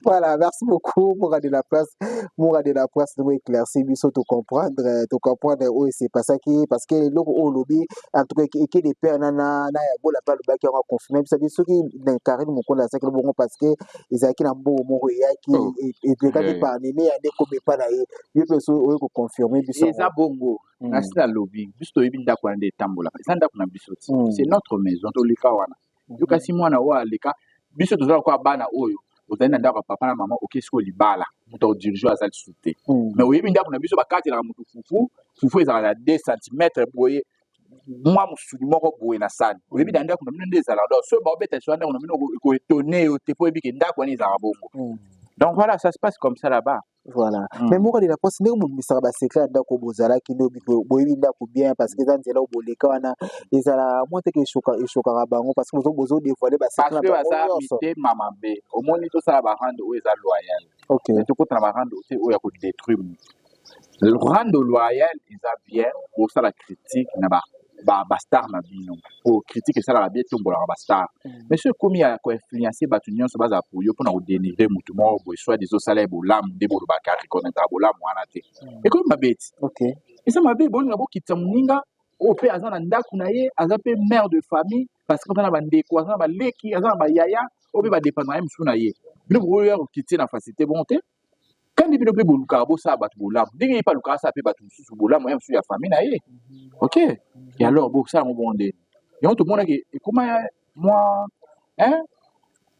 Speaker 5: Voilà, merci beaucoup, Moura de la Place. Moura de la Place, nous éclaircir, biso to comprendre, to comprendre où c'est passé qui, parce que le olobi, en tout cas, et que les pères nana na ya bola pa lobaki yango confirmer biso biso ki na Karine Mokonda asaki bongo parce que ezalaki na mbongo moko eyaki, elekaki par nene ya nde komi epa na ye. Yo mpe so oyo koconfirme biso.
Speaker 4: Eza bongo. Nasi nalobi, biso toyebi ndako wana nde etambolaka, eza ndako na biso ti, c'est notre maison, toleka wana. Yo kasi mwana oyo aleka biso, toza lokola bana oyo ozali na ndako ya papa na mama, oke sikoyo libala, moto akodirige aza lisusu te. Mais oyebi ndako na biso, bakatelaka moto fufu, fufu ezalaka na 2 cm boye, mwa mosuni moko boye na sani. Oyebi na ndako na bino nde ezalaka. Donc soki baobeta liso ya ndako na bino, ekoetone yo te mpo oyebi ke ndako wana ezalaka bongo. Donc voilà, ça se passe comme ça là-bas.
Speaker 5: Voilà. Mais moko de la poste, ndenge bobimisaka basecret ya ndako bozalaki, nde boyebi ndako bien parce que eza nzela oyo boleka wana, ezala mwa teke eshokaka bango parce que bozodévoile basecret
Speaker 4: na
Speaker 5: bango
Speaker 4: baza
Speaker 5: nyonso.
Speaker 4: Mitema mabe. Omoni, tosala barando oyo eza loyal. Tokota na barando te oyo ya kodétruire motu. Rando loyal eza bien, kosala critique na bastar na bino, po critique esalaka bien, etombolaka bastar. Mais soki ekomi ya koinfluence bato nyonso bazala po yo mpona kodénigre motu moko boye, soit ezosala ye bolamu, nde bolobaka reconnaître bolamu wana te, ekomi mabe ti. Eza mabe. Bolinga bokitisa moninga oyo mpe aza na ndako na ye, aza mpe mère de famille, parce que aza na bandeko, aza na baleki, aza na bayaya oyo mpe badépendre ye mosusu na ye. Bino bokoya kokitie na facilité bongo te. Kandi bino mpe bolukaka bosala bato bolamu ndenge ye mpe alukaka asala mpe bato mosusu bolamu ya mosusu ya famille na ye. Ok, et alors bosala yango bongo ndeni? Yango tomonaki ekoma mwa hein,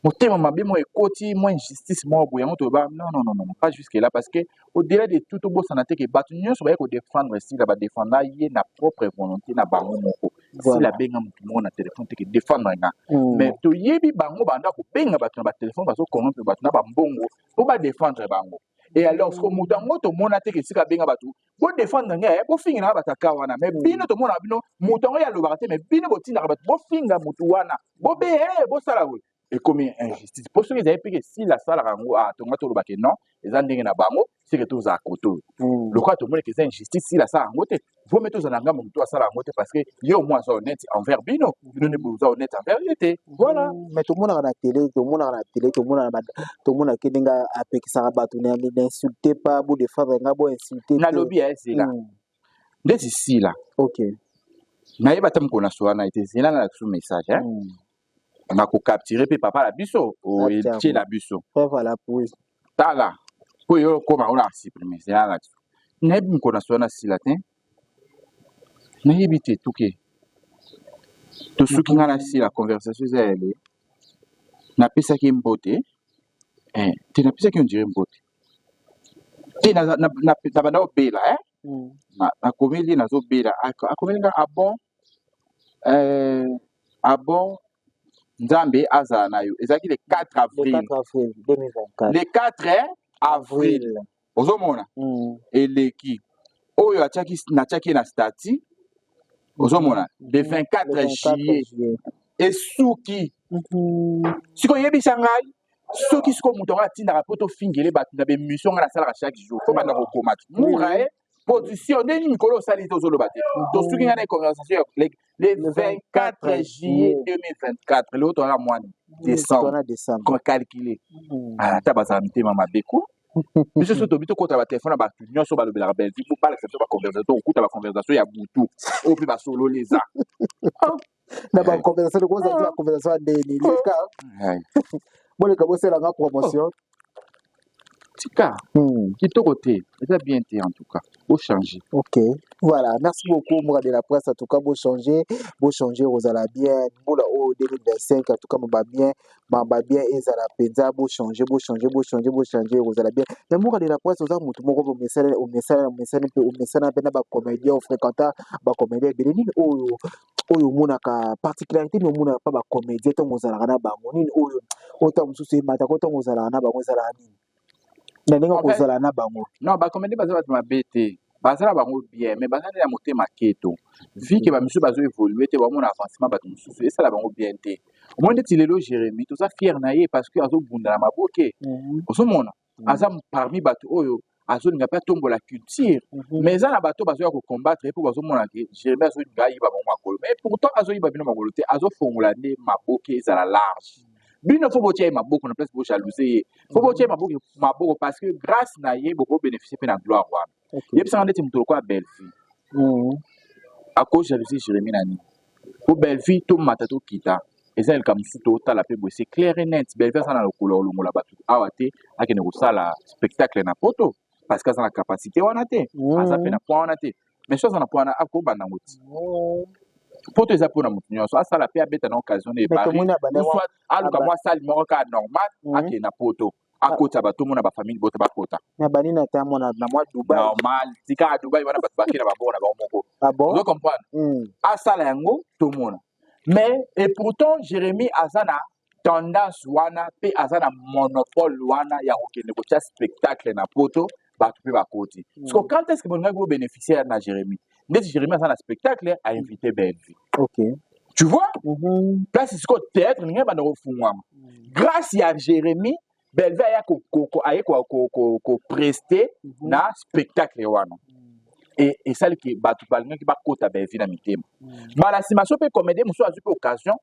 Speaker 4: motema mabe moko ekoti, mwa injustice moko boye. Yango toyeba, non, non, non, non, pas jusque là, parce que au delà de tout, tobosana te ke bato nyonso baye kodéfendre Sila, badéfenda ye na propre volonté na bango moko. Sila abenga motu moko na telefone te ke défendre nga. Mais toyebi bango banda kobenga bato na batelefone, bazocorrompre bato na bambongo mpo badéfendre bango. Et alors siko moto yango tomona te ke esika abenga bato bodéfendre ngai, bofingelanga bato aka wana. Mais bino tomonaka bino, moto yango ye alobaka te, mais bino botindaka bato bofinga motu wana, bobe bosala boye. Ekomi injustice mpo soki ezali mpeke Sila asalaka yango, ah, tonga toloba ke non, eza ndenge na bango, seke tozala kote oyo. Lokola tomoni ke eza injustice, Sila asala yango te, vaut mieux tozala na ngambo moto asala yango te, parce que ye au moins aza honnête envers bino, bino nde boza honnête envers ye te, voilà.
Speaker 5: Mais tomonaka na télé, tomonaka na télé, tomonaka tomonaka ndenge apekisaka bato na insulte pas, bo défendre nga, bo insulte te.
Speaker 4: Nalobi ya ezela ndeti Sila. Nayeba ata mokolo na sola na ye te, zela na lakisa message, hein? Nakocapturer mpe papa na biso oetie na biso.
Speaker 5: Voilà, oui.
Speaker 4: Tala mpo yo okóma ona supprime, zela na lakisa. Nayebi mokolo na sola na Sila te, nayebi te. Tuke tosuki nga na Sila, conversation eza yale, napesaki mbote te, napesaki on dirait mbote te, na banda obela, eh? Nakomeli, nazobela, akomeli nga: "Ah bon, ah bon, Nzambe azala na yo." Ezalaki le 4 avril.
Speaker 5: Le 4 avril 2024.
Speaker 4: Le 4 avril, ozomona. Eleki oyo atiaki, natiaki ye na statut, ozomona, le 24 juillet esuki. Sikoyo oyebisa ngai, soki sikoyo moto yango atindaka mpo tofingele bato na baémission ngai nasalaka chaque jour, fo banda kokoma mura e position ndenge nini? Mikolo osali te, ozoloba te. Tosuki ngai na conversation le 24 juillet 2024. Lelo toza mwani décembre, calculer ata bazala mitema mabe ko. Biso so tobi tokota batelefone na bato nyonso balobelaka Belgique po balakisa biso baconversation, tokokuta baconversation ya butu oyo mpe basololi eza
Speaker 5: Na baconversation, kozala te baconversation ya ndeni leka, boleka bosalanga promotion.
Speaker 4: Tika. Kitoko te, eza bien te, en tout cas bochanger.
Speaker 5: Ok, voilà, merci beaucoup Moura de la presse. En tout cas bochanger, bochanger, kozala bien mbula oyo 2025. En tout cas maba bien, maba bien ezala mpenza. Bochanger, bochanger, bochanger, bochanger, kozala bien. Mais Moura de la presse, oza motu moko omesana, omesana, omesana mpe omesana mpe na bacomédien, ofréquenta bacomédien ebele. Nini oyo omonaka, particularité nini omonaka mpa bacomédien ntango ozalaka na bango? Nini oyo ntango mosusu emataka ntango ozalaka na bango? Ezalaka nini na ndenge kozala na bango?
Speaker 4: Non, bacomédien baza bato mabe te, baza na bango bien, mais baza nde na motema keto. Vi ke bamisusu bazo évolue te, bamona avancement bato mosusu esala bango bien te. Omoni ndeti lelo Jérémi, toza fier na ye parce que azobunda na maboke. Ozomona, aza parmi bato oyo azolinga mpe atombola culture, mais eza na bato bazoya kocombattre ye mpo bazomona ke Jérémi azolinga ayiba bango makolo. Mais pourtant azoyiba bino makolo te, azofongola nde maboke ezala large. Bino fo botia ye maboko na place bojalouse ye, fo botia ye maboko, parce que grâce na ye bokobénéficie mpe na gloire wana. Yebisanga, ndeti moto lokola Bellevue akojalousie Jérémi na nini? Po Bellevue tomata tokita, eza elika mosusu totala mpe boye, c'est clair et net, Bellevue aza na lokolo olongola bato awa te, akende kosala spectacle na poto, parce que aza na capacité wana te, aza mpe na point wana te. Mais so aza na point wana, akobanda yango ti poto eza mpona moto nyonso asala mpe abeta na occasion na ebari, soit aluka mwa sali moko kaka normal, akende na poto, akota bato mona bafamille bota bakota.
Speaker 5: Na banini, ata mona na mwa Dubai.
Speaker 4: Normal, tika ya Dubai wana, bato bakei na bambongo na bango moko.
Speaker 5: Ah bon?
Speaker 4: Ozo comprendre? Asala yango, tomona. Mais et pourtant Jérémie aza na tendance wana mpe aza na monopole wana ya kokende kotia spectacle na poto, bato mpe bakoti. Siko quand est ce que bolingaki bobénéficier na Jérémie? Ndeti Jérémie aza na spectacle, ainvité Bellevue. Tu vois? Place sikoyo théâtre ndenge banda kofungwama grâce ya Jérémie, Bellevue aya aye koprester na spectacle wana e esaliki bato balingaki bakota Bellevue na mitema. Mbala nsima so mpe comédien mosusu azwi mpe occasion,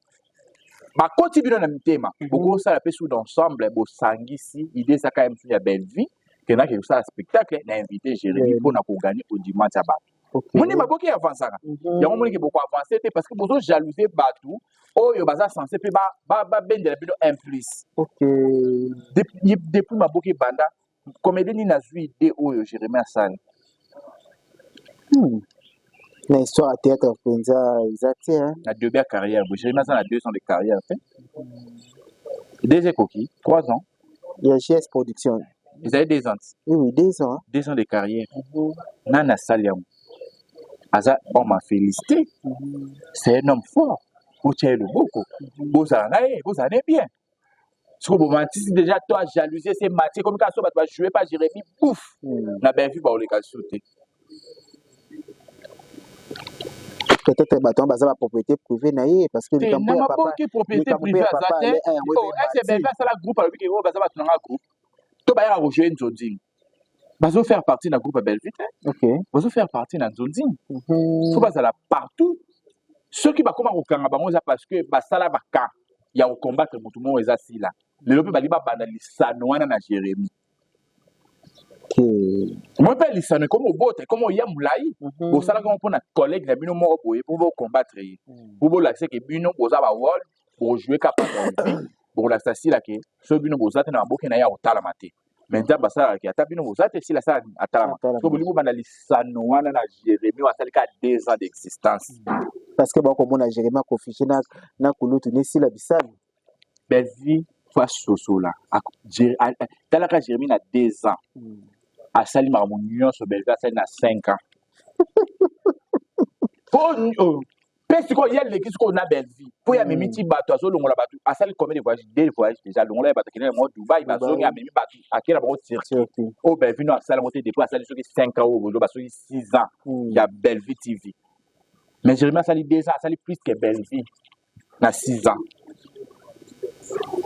Speaker 4: bakoti bino na mitema, bokosala mpe sous d'ensemble, bosangisi idée ezaka ye mosusu ya Bellevue kendaki kosala spectacle na invité Jérémie mpona kogagner audimat ya bato. Moni maboki avansaka yango, moniki bokoavance te parce que bozojalousie bato oyo baza censé mpe babendela bino un plus. Depuis maboki ebanda, comédien nini azwi idée oyo Jérémie asali?
Speaker 5: Na histoire ya théâtre mpenza eza te.
Speaker 4: Na début ya carrière boye, Jérémie aza na 2 ans de carrière te, deux ekoki 3 ans.
Speaker 5: Ya GS Production.
Speaker 4: Ezali 2 ans.
Speaker 5: Oui, 2 ans.
Speaker 4: 2 ans de carrière, nani asali yango? Aza homme à féliciter, c'est un homme fort. Botia ye loboko, bozala na ye, bozala na ye bien. Siko bomantisi déjà to ajalousie se matie komi kaka so bato bajoue pa Jérémie bouf na Bellevue, baoleka lisusu te.
Speaker 5: Peut-être bato wana baza bapropriété privée na ye, parce que
Speaker 4: te
Speaker 5: likambo
Speaker 4: na
Speaker 5: ya papa
Speaker 4: maboki propriété
Speaker 5: likambo mpe
Speaker 4: privée
Speaker 5: ya
Speaker 4: aza
Speaker 5: papa
Speaker 4: te.
Speaker 5: Ale yango
Speaker 4: Oh, est-ce
Speaker 5: ebemba.
Speaker 4: Belvi asala groupe, alobi ke oyo baza bato na nga groupe to bayaka kojouer nzonzing, bazofaire partie na groupe ya Belvi te. Bazofaire partie na nzonzing. Faut bazala partout. Soki bakóma kokanga bango, eza parce que basala baka ya kocombattre motu moko, eza sila. Lelo mpe bali babanda lisano wana na Jérémi. Moi mpe lisano ekomi obota, ekomi oya molai. Bosalaka ngo mpona collègue na bino moko boye, mpo bocombattre ye, mpo bolakisa ke bino boza bawol, bojouer kaka Belvi, bokolakisa sila ke soki bino boza te na maboke na ye, akotalama te. Mais Nzambe asalaka ke ata bino boza te, sila asala atalama.
Speaker 5: Atalama.
Speaker 4: So bolingi bobanda lisano wana na Jérémi oyo asali kaka 2 ans d'existence.
Speaker 5: Parce que bakomona Jérémi akofiche na kulutu nesila bisalo.
Speaker 4: Belvi faut asosola. Talaka Jérémi na 2 ans asali makambo nyonso Belvi asali na 5 ans. Po oh, mpe sikoyo ye aleki sikoyo na Belvi, mpo ye amemi ti bato, azolongola bato. Asali combien de voyage? Deux voyages déjà. Alongola ye bato, akende na bango Dubai, bazongi, amemi bato, akende na bango Turquie.
Speaker 5: Turquie.
Speaker 4: Oyo Belvi no asali yango te depuis asali soki 5 ans, oyo boloba soki 6 ans ya Belvi TV. Mais Jérémi asali 2 ans, asali plus que Belvi na 6 ans.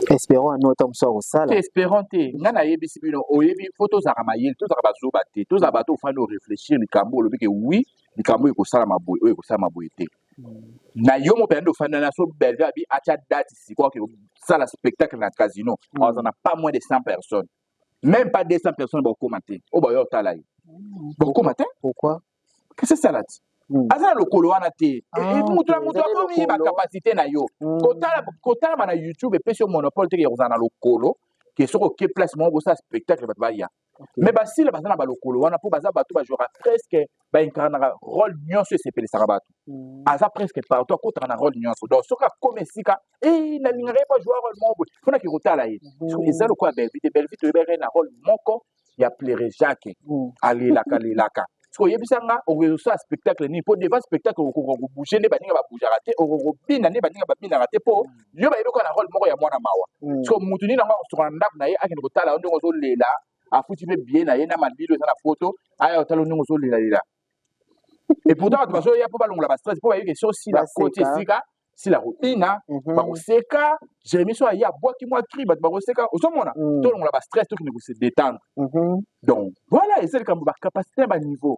Speaker 5: Espérons ano ata mosu akosala.
Speaker 4: Te, espérons te. Ngai nayebisi bino, oyebi, faut tozalaka mayele, tozalaka bazoba te, tozala bato ofandi oréfléchir likambo, olobi ke oui, likambo oyo ekosalama boye, oyo ekosalama boye te. Na yo mo mpenza nde ofandi na so Belvi abi atya date sikoyo ake kosala spectacle na casino, aza na pas moins de 100 personnes, même pas 200 personnes bakokoma te. Oyo bayo otala ye bakokoma te.
Speaker 5: Pourquoi?
Speaker 4: Kesesala ti aza na lokolo wana te. Moto na moto
Speaker 5: Ezali
Speaker 4: akomi
Speaker 5: lokolo.
Speaker 4: Bacapacité na yo, kotalama na YouTube epesi yo monopole te ya kozala na lokolo ke soki oke place moko kosala spectacle, bato baya. Mais basila baza na balokolo wana mpo baza bato bajouaka presque, baincarnaka rôle nyonso esepelisaka bato. Aza presque partout, akotaka na rôle nyonso. Donc soki akomi esika e nalingaka ye mpo ajoua rôle moko boye, mponaki kotala ye. Eza lokola Belvi te. Belvi toyebaki ye na rôle moko ya Plere Jacques, alelaka lelaka. Soki oyebisa nga okosala spectacle nini, mpo devant spectacle okoka kobouger nde baninga babougeaka te, okoka kobina nde baninga babinaka te, mpo yo bayebi koka na rôle moko ya mwana mawa. Soki mutu nini yango akosuka na ndako na ye, akende kotala yo ndenge ozolela, afuti mpe bie na ye na malilo eza na foto, aya kotala yo ndenge ozolelalela. Et pourtant bato bazoya mpo balongola bastress, mpo bayebi ke so sila koti
Speaker 5: Baseka.
Speaker 4: esika sila kobina, bakoseka. Jérémi so aye abwaki mwa cri, bato bakoseka. Ozomona, tolongola bastress, tokende kose détendre. Donc voilà, eza likambo bacapacité ya baniveau.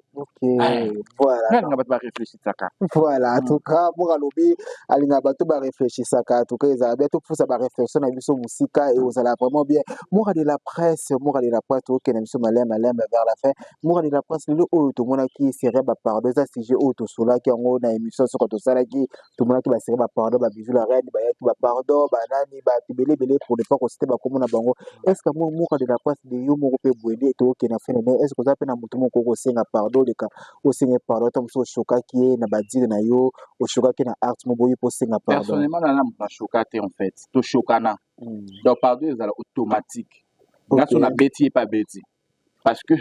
Speaker 5: Voilà.
Speaker 4: Nga alinga bato baréfléchissaka.
Speaker 5: Voilà, en tout cas moko alobi alingaka bato baréfléchissaka. En tout cas ezala bien, topusa baréflexion na biso mosika e ozala vraiment bien. Mora de la presse, Mora de la presse, tokokende biso malembe malembe vers la fin. Mora de la presse, lelo oyo tomonaki série bapardon, eza sujet oyo tosolaki yango na émission soko tosalaki. Tomonaki basérie bapardon, babiju la reine bayaki bapardon, banani, bato ebele ebele, pour ne pas kociter bakombo na bango. Est ce que mo Mora de la presse de yo moko mpe boye nde tokokende na fin nene, est ce que oza mpe na motu moko okosenga pardon, oleka osenga pardon, ata mosusu oshokaki ye na badire na yo, oshokaki na art mo boyi mpo osenga pardon?
Speaker 4: Personnellement, nana moto nashoka te. En fait toshokana, donc pardon ezala automatique. Nga so nabeti ye mpe abeti, parce que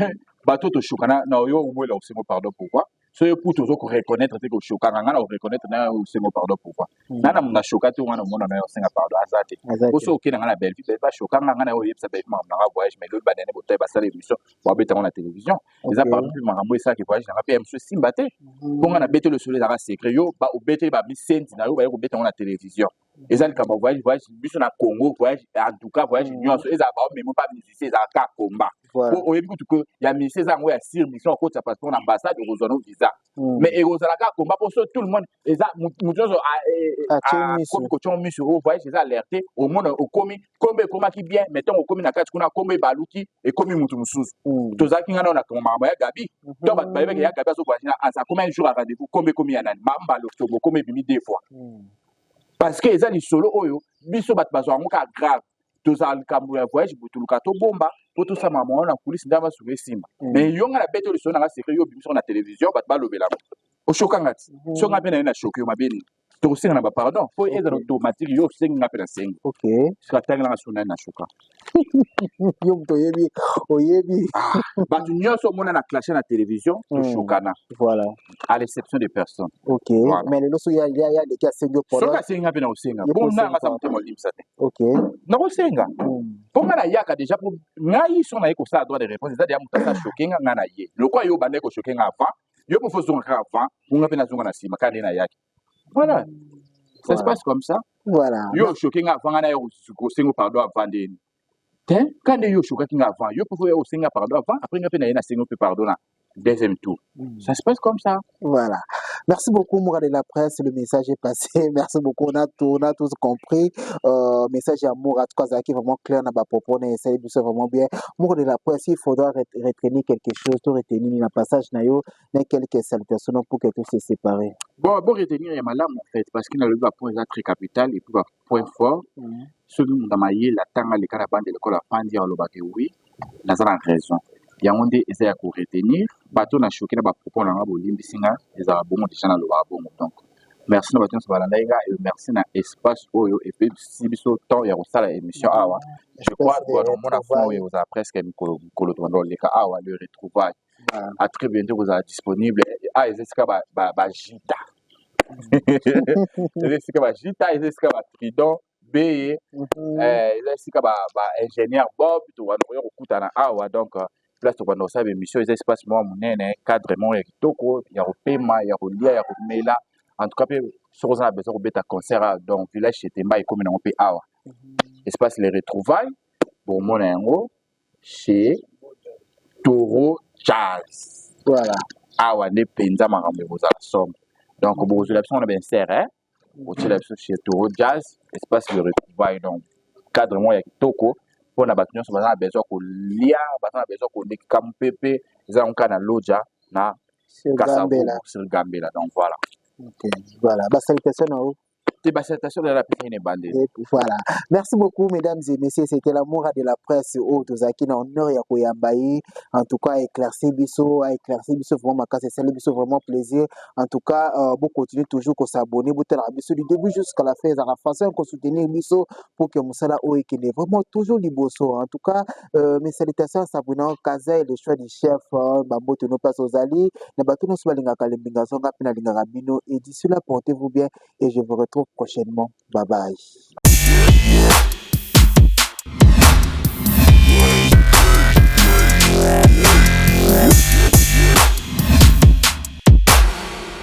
Speaker 4: bato toshokana na oyo owela osengo pardon, pourquoi? So yo kutu ozo koreconnaître te koshokanga, nga na koreconnaître na osengo pardon, pourquoi? Nga na moto nashoka te. Wana omona na yo osenga pardon aza te.
Speaker 5: Aza
Speaker 4: Po
Speaker 5: te.
Speaker 4: so okende nga na Belvi, Belvi ashokanga, nga na yo oyebisa Belvi makambo na nga voyage, mais lobi banene botai basala émission, babeta yango na télévision. Eza parmi mpe makambo esalaki voyage na nga mpe ya mosu esimba te, mpo nga nabeteli lisolo ezalaka secret. Yo obeteli bamisendi na yo, baye kobeta yango na télévision. Eza likambo ya voyage. Voyage biso na Congo, voyage en tout cas, voyage nyonso ezala baomemo bamusicien, ezalaka kaka komba. Po oyebi kutu ke ya musicien eza yango ya sur mission, okotisa passeport na ambassade, okozwa no visa. Mais ekozala kaka komba, mpo so tout le monde eza mutu nyonso
Speaker 5: Atie miso.
Speaker 4: akomi kotia miso o voyage, eza alerte. Omona okomi, kombo ekomaki bien, mais ntango okomi na kati kuna, kombo ebaluki, ekomi mutu mosusu. Tozalaki nga nao na makambo ya Gabi. Donc bato bayebaki ya Gabi azovoyage na aza komi un jour ya rendez-vous, kombo ekomi ya nani, mambala octobre, kombo ebimi deux fois, parce que eza lisolo oyo biso bato bazwa yango kaka grave. Tozala likambo ya voyage boye, toluka tobomba mpo tosala makambo wana na coulisse, nde basuka esimba. Mais yo, nga na bete lisolo nanga secret, yo obimisi na télévision, bato balobela yango, oshokanga ti so nga mpe na ye na choquer yo mabe nini? Tokosenga na bapardon mpo ezala automatique. Yo osengi, nga mpe nasengi. Soki atangelanga so nani na shoka?
Speaker 5: Yo moto oyebi, oyebi.
Speaker 4: Bato nyonso omona na clashe na télévision, toshokana, à l'exception de personne.
Speaker 5: Voilà. Mais lelo soki ya leki asengi yo
Speaker 4: Soki
Speaker 5: pardon?
Speaker 4: Asengi, nga mpe na kosenga.
Speaker 5: Ye
Speaker 4: Mpo
Speaker 5: mpe
Speaker 4: nanga aza
Speaker 5: osenga.
Speaker 4: motema olimbisa te. Nakosenga, mpo nga nayaka déjà, mpo ngai so naye kosala droit de réponse, eza deya moto asa choquer nga, nga na ye lokola yo obandaki kochoquer nga avant. Yo mpo fozonga kaka avant, ngunga mpe nazonga na nsima kaka nde nayaki. Voilà, ça se passe comme ça.
Speaker 5: Voilà.
Speaker 4: Yo ochoquer nga avant, nga na yo kosenga pardon avant ndeni te. Ka nde yo ochoquaki nga avant, yo mpo fo ya kosenga pardon avant, après nga mpe na ye nasenga mpe pardon na deuxième tour. Ça se passe comme ça.
Speaker 5: Voilà. Merci beaucoup, Moura de la presse. Le message est passé. Merci beaucoup. On a tous compris. Message à Moura, en tout cas, qui est vraiment clair dans ma propos. Ça est vraiment bien. Moura de la presse, il faudra retenir quelque chose, tout retenir dans le passage, na yo, na quelques salutations pour que tout se sépare.
Speaker 4: Bon, retenir ya malamu en fait, parce que nalobi bapoint eza très capital et puis bapoint fort. Soki moto amayele atanga aleka na bande lokola afandi, alobaka oui, naza na raison. Yango nde eza ya koretenir. Bato na choquer na bapropos na nga, bolimbisi nga, ezala bongo déjà, nalobaka bongo. Donc merci na bato nyonso balandaki nga et merci na espace oyo epesi biso temps ya kosala émission awa. Je crois omona fond oyo ozala presque mikolo mikolo tobanda koleka awa, le retrouvaille. À très bientôt, kozala disponible. Ah, eza esika bajita, eza esika bajita, eza esika batridon beye, eza esika baingénieur Bob tobanda koya kokutana awa. Donc place tobanda kosala émission eza espace moko monene, cadre moko ya kitoko ya kopema, ya kolia, ya komela. En tout cas mpe soki oza na besoin kobeta concert awa, donc village Chetemba ekomi nango mpe awa, espace les retrouvailles, bomona yango chez Toro Jazz.
Speaker 5: Voilà.
Speaker 4: Awa nde mpenza makambo ekozala somo. Donc bokozwela biso wana bainsert, otiela biso chez Toro Jazz, espace le retrouvaille. Donc cadre moko ya kitoko mpona bato nyonso baza na besoin kolia, baza na besoin koleka mopepe. Eza yango kaka na Loja na
Speaker 5: Gambela.
Speaker 4: Sur Gambela. Donc voilà.
Speaker 5: Ok, voilà. Bah, salutation na yo.
Speaker 4: Te, basalutation eza napesaki na ebandeli.
Speaker 5: Et voilà. Merci beaucoup, mesdames et messieurs. C'était l'amour de la presse. Oh, tozaki na honneur ya koyamba ye. En tout cas, éclairci biso, a éclairci biso vraiment makasi, ça biso vraiment plaisir. En tout cas, bon, continuer toujours ko s'abonner, botala biso du début jusqu'à la fin, la façon ko soutenir biso pour que mosala oyo ekende vraiment toujours liboso. En tout cas, mes salutations à Sabrina Kaza et le choix du chef, bambote no place ozali, na bato nyonso balingaka lembinga zonga pe nalingaka bino. Et d'ici là, portez-vous bien et je vous retrouve prochainement. Bye bye.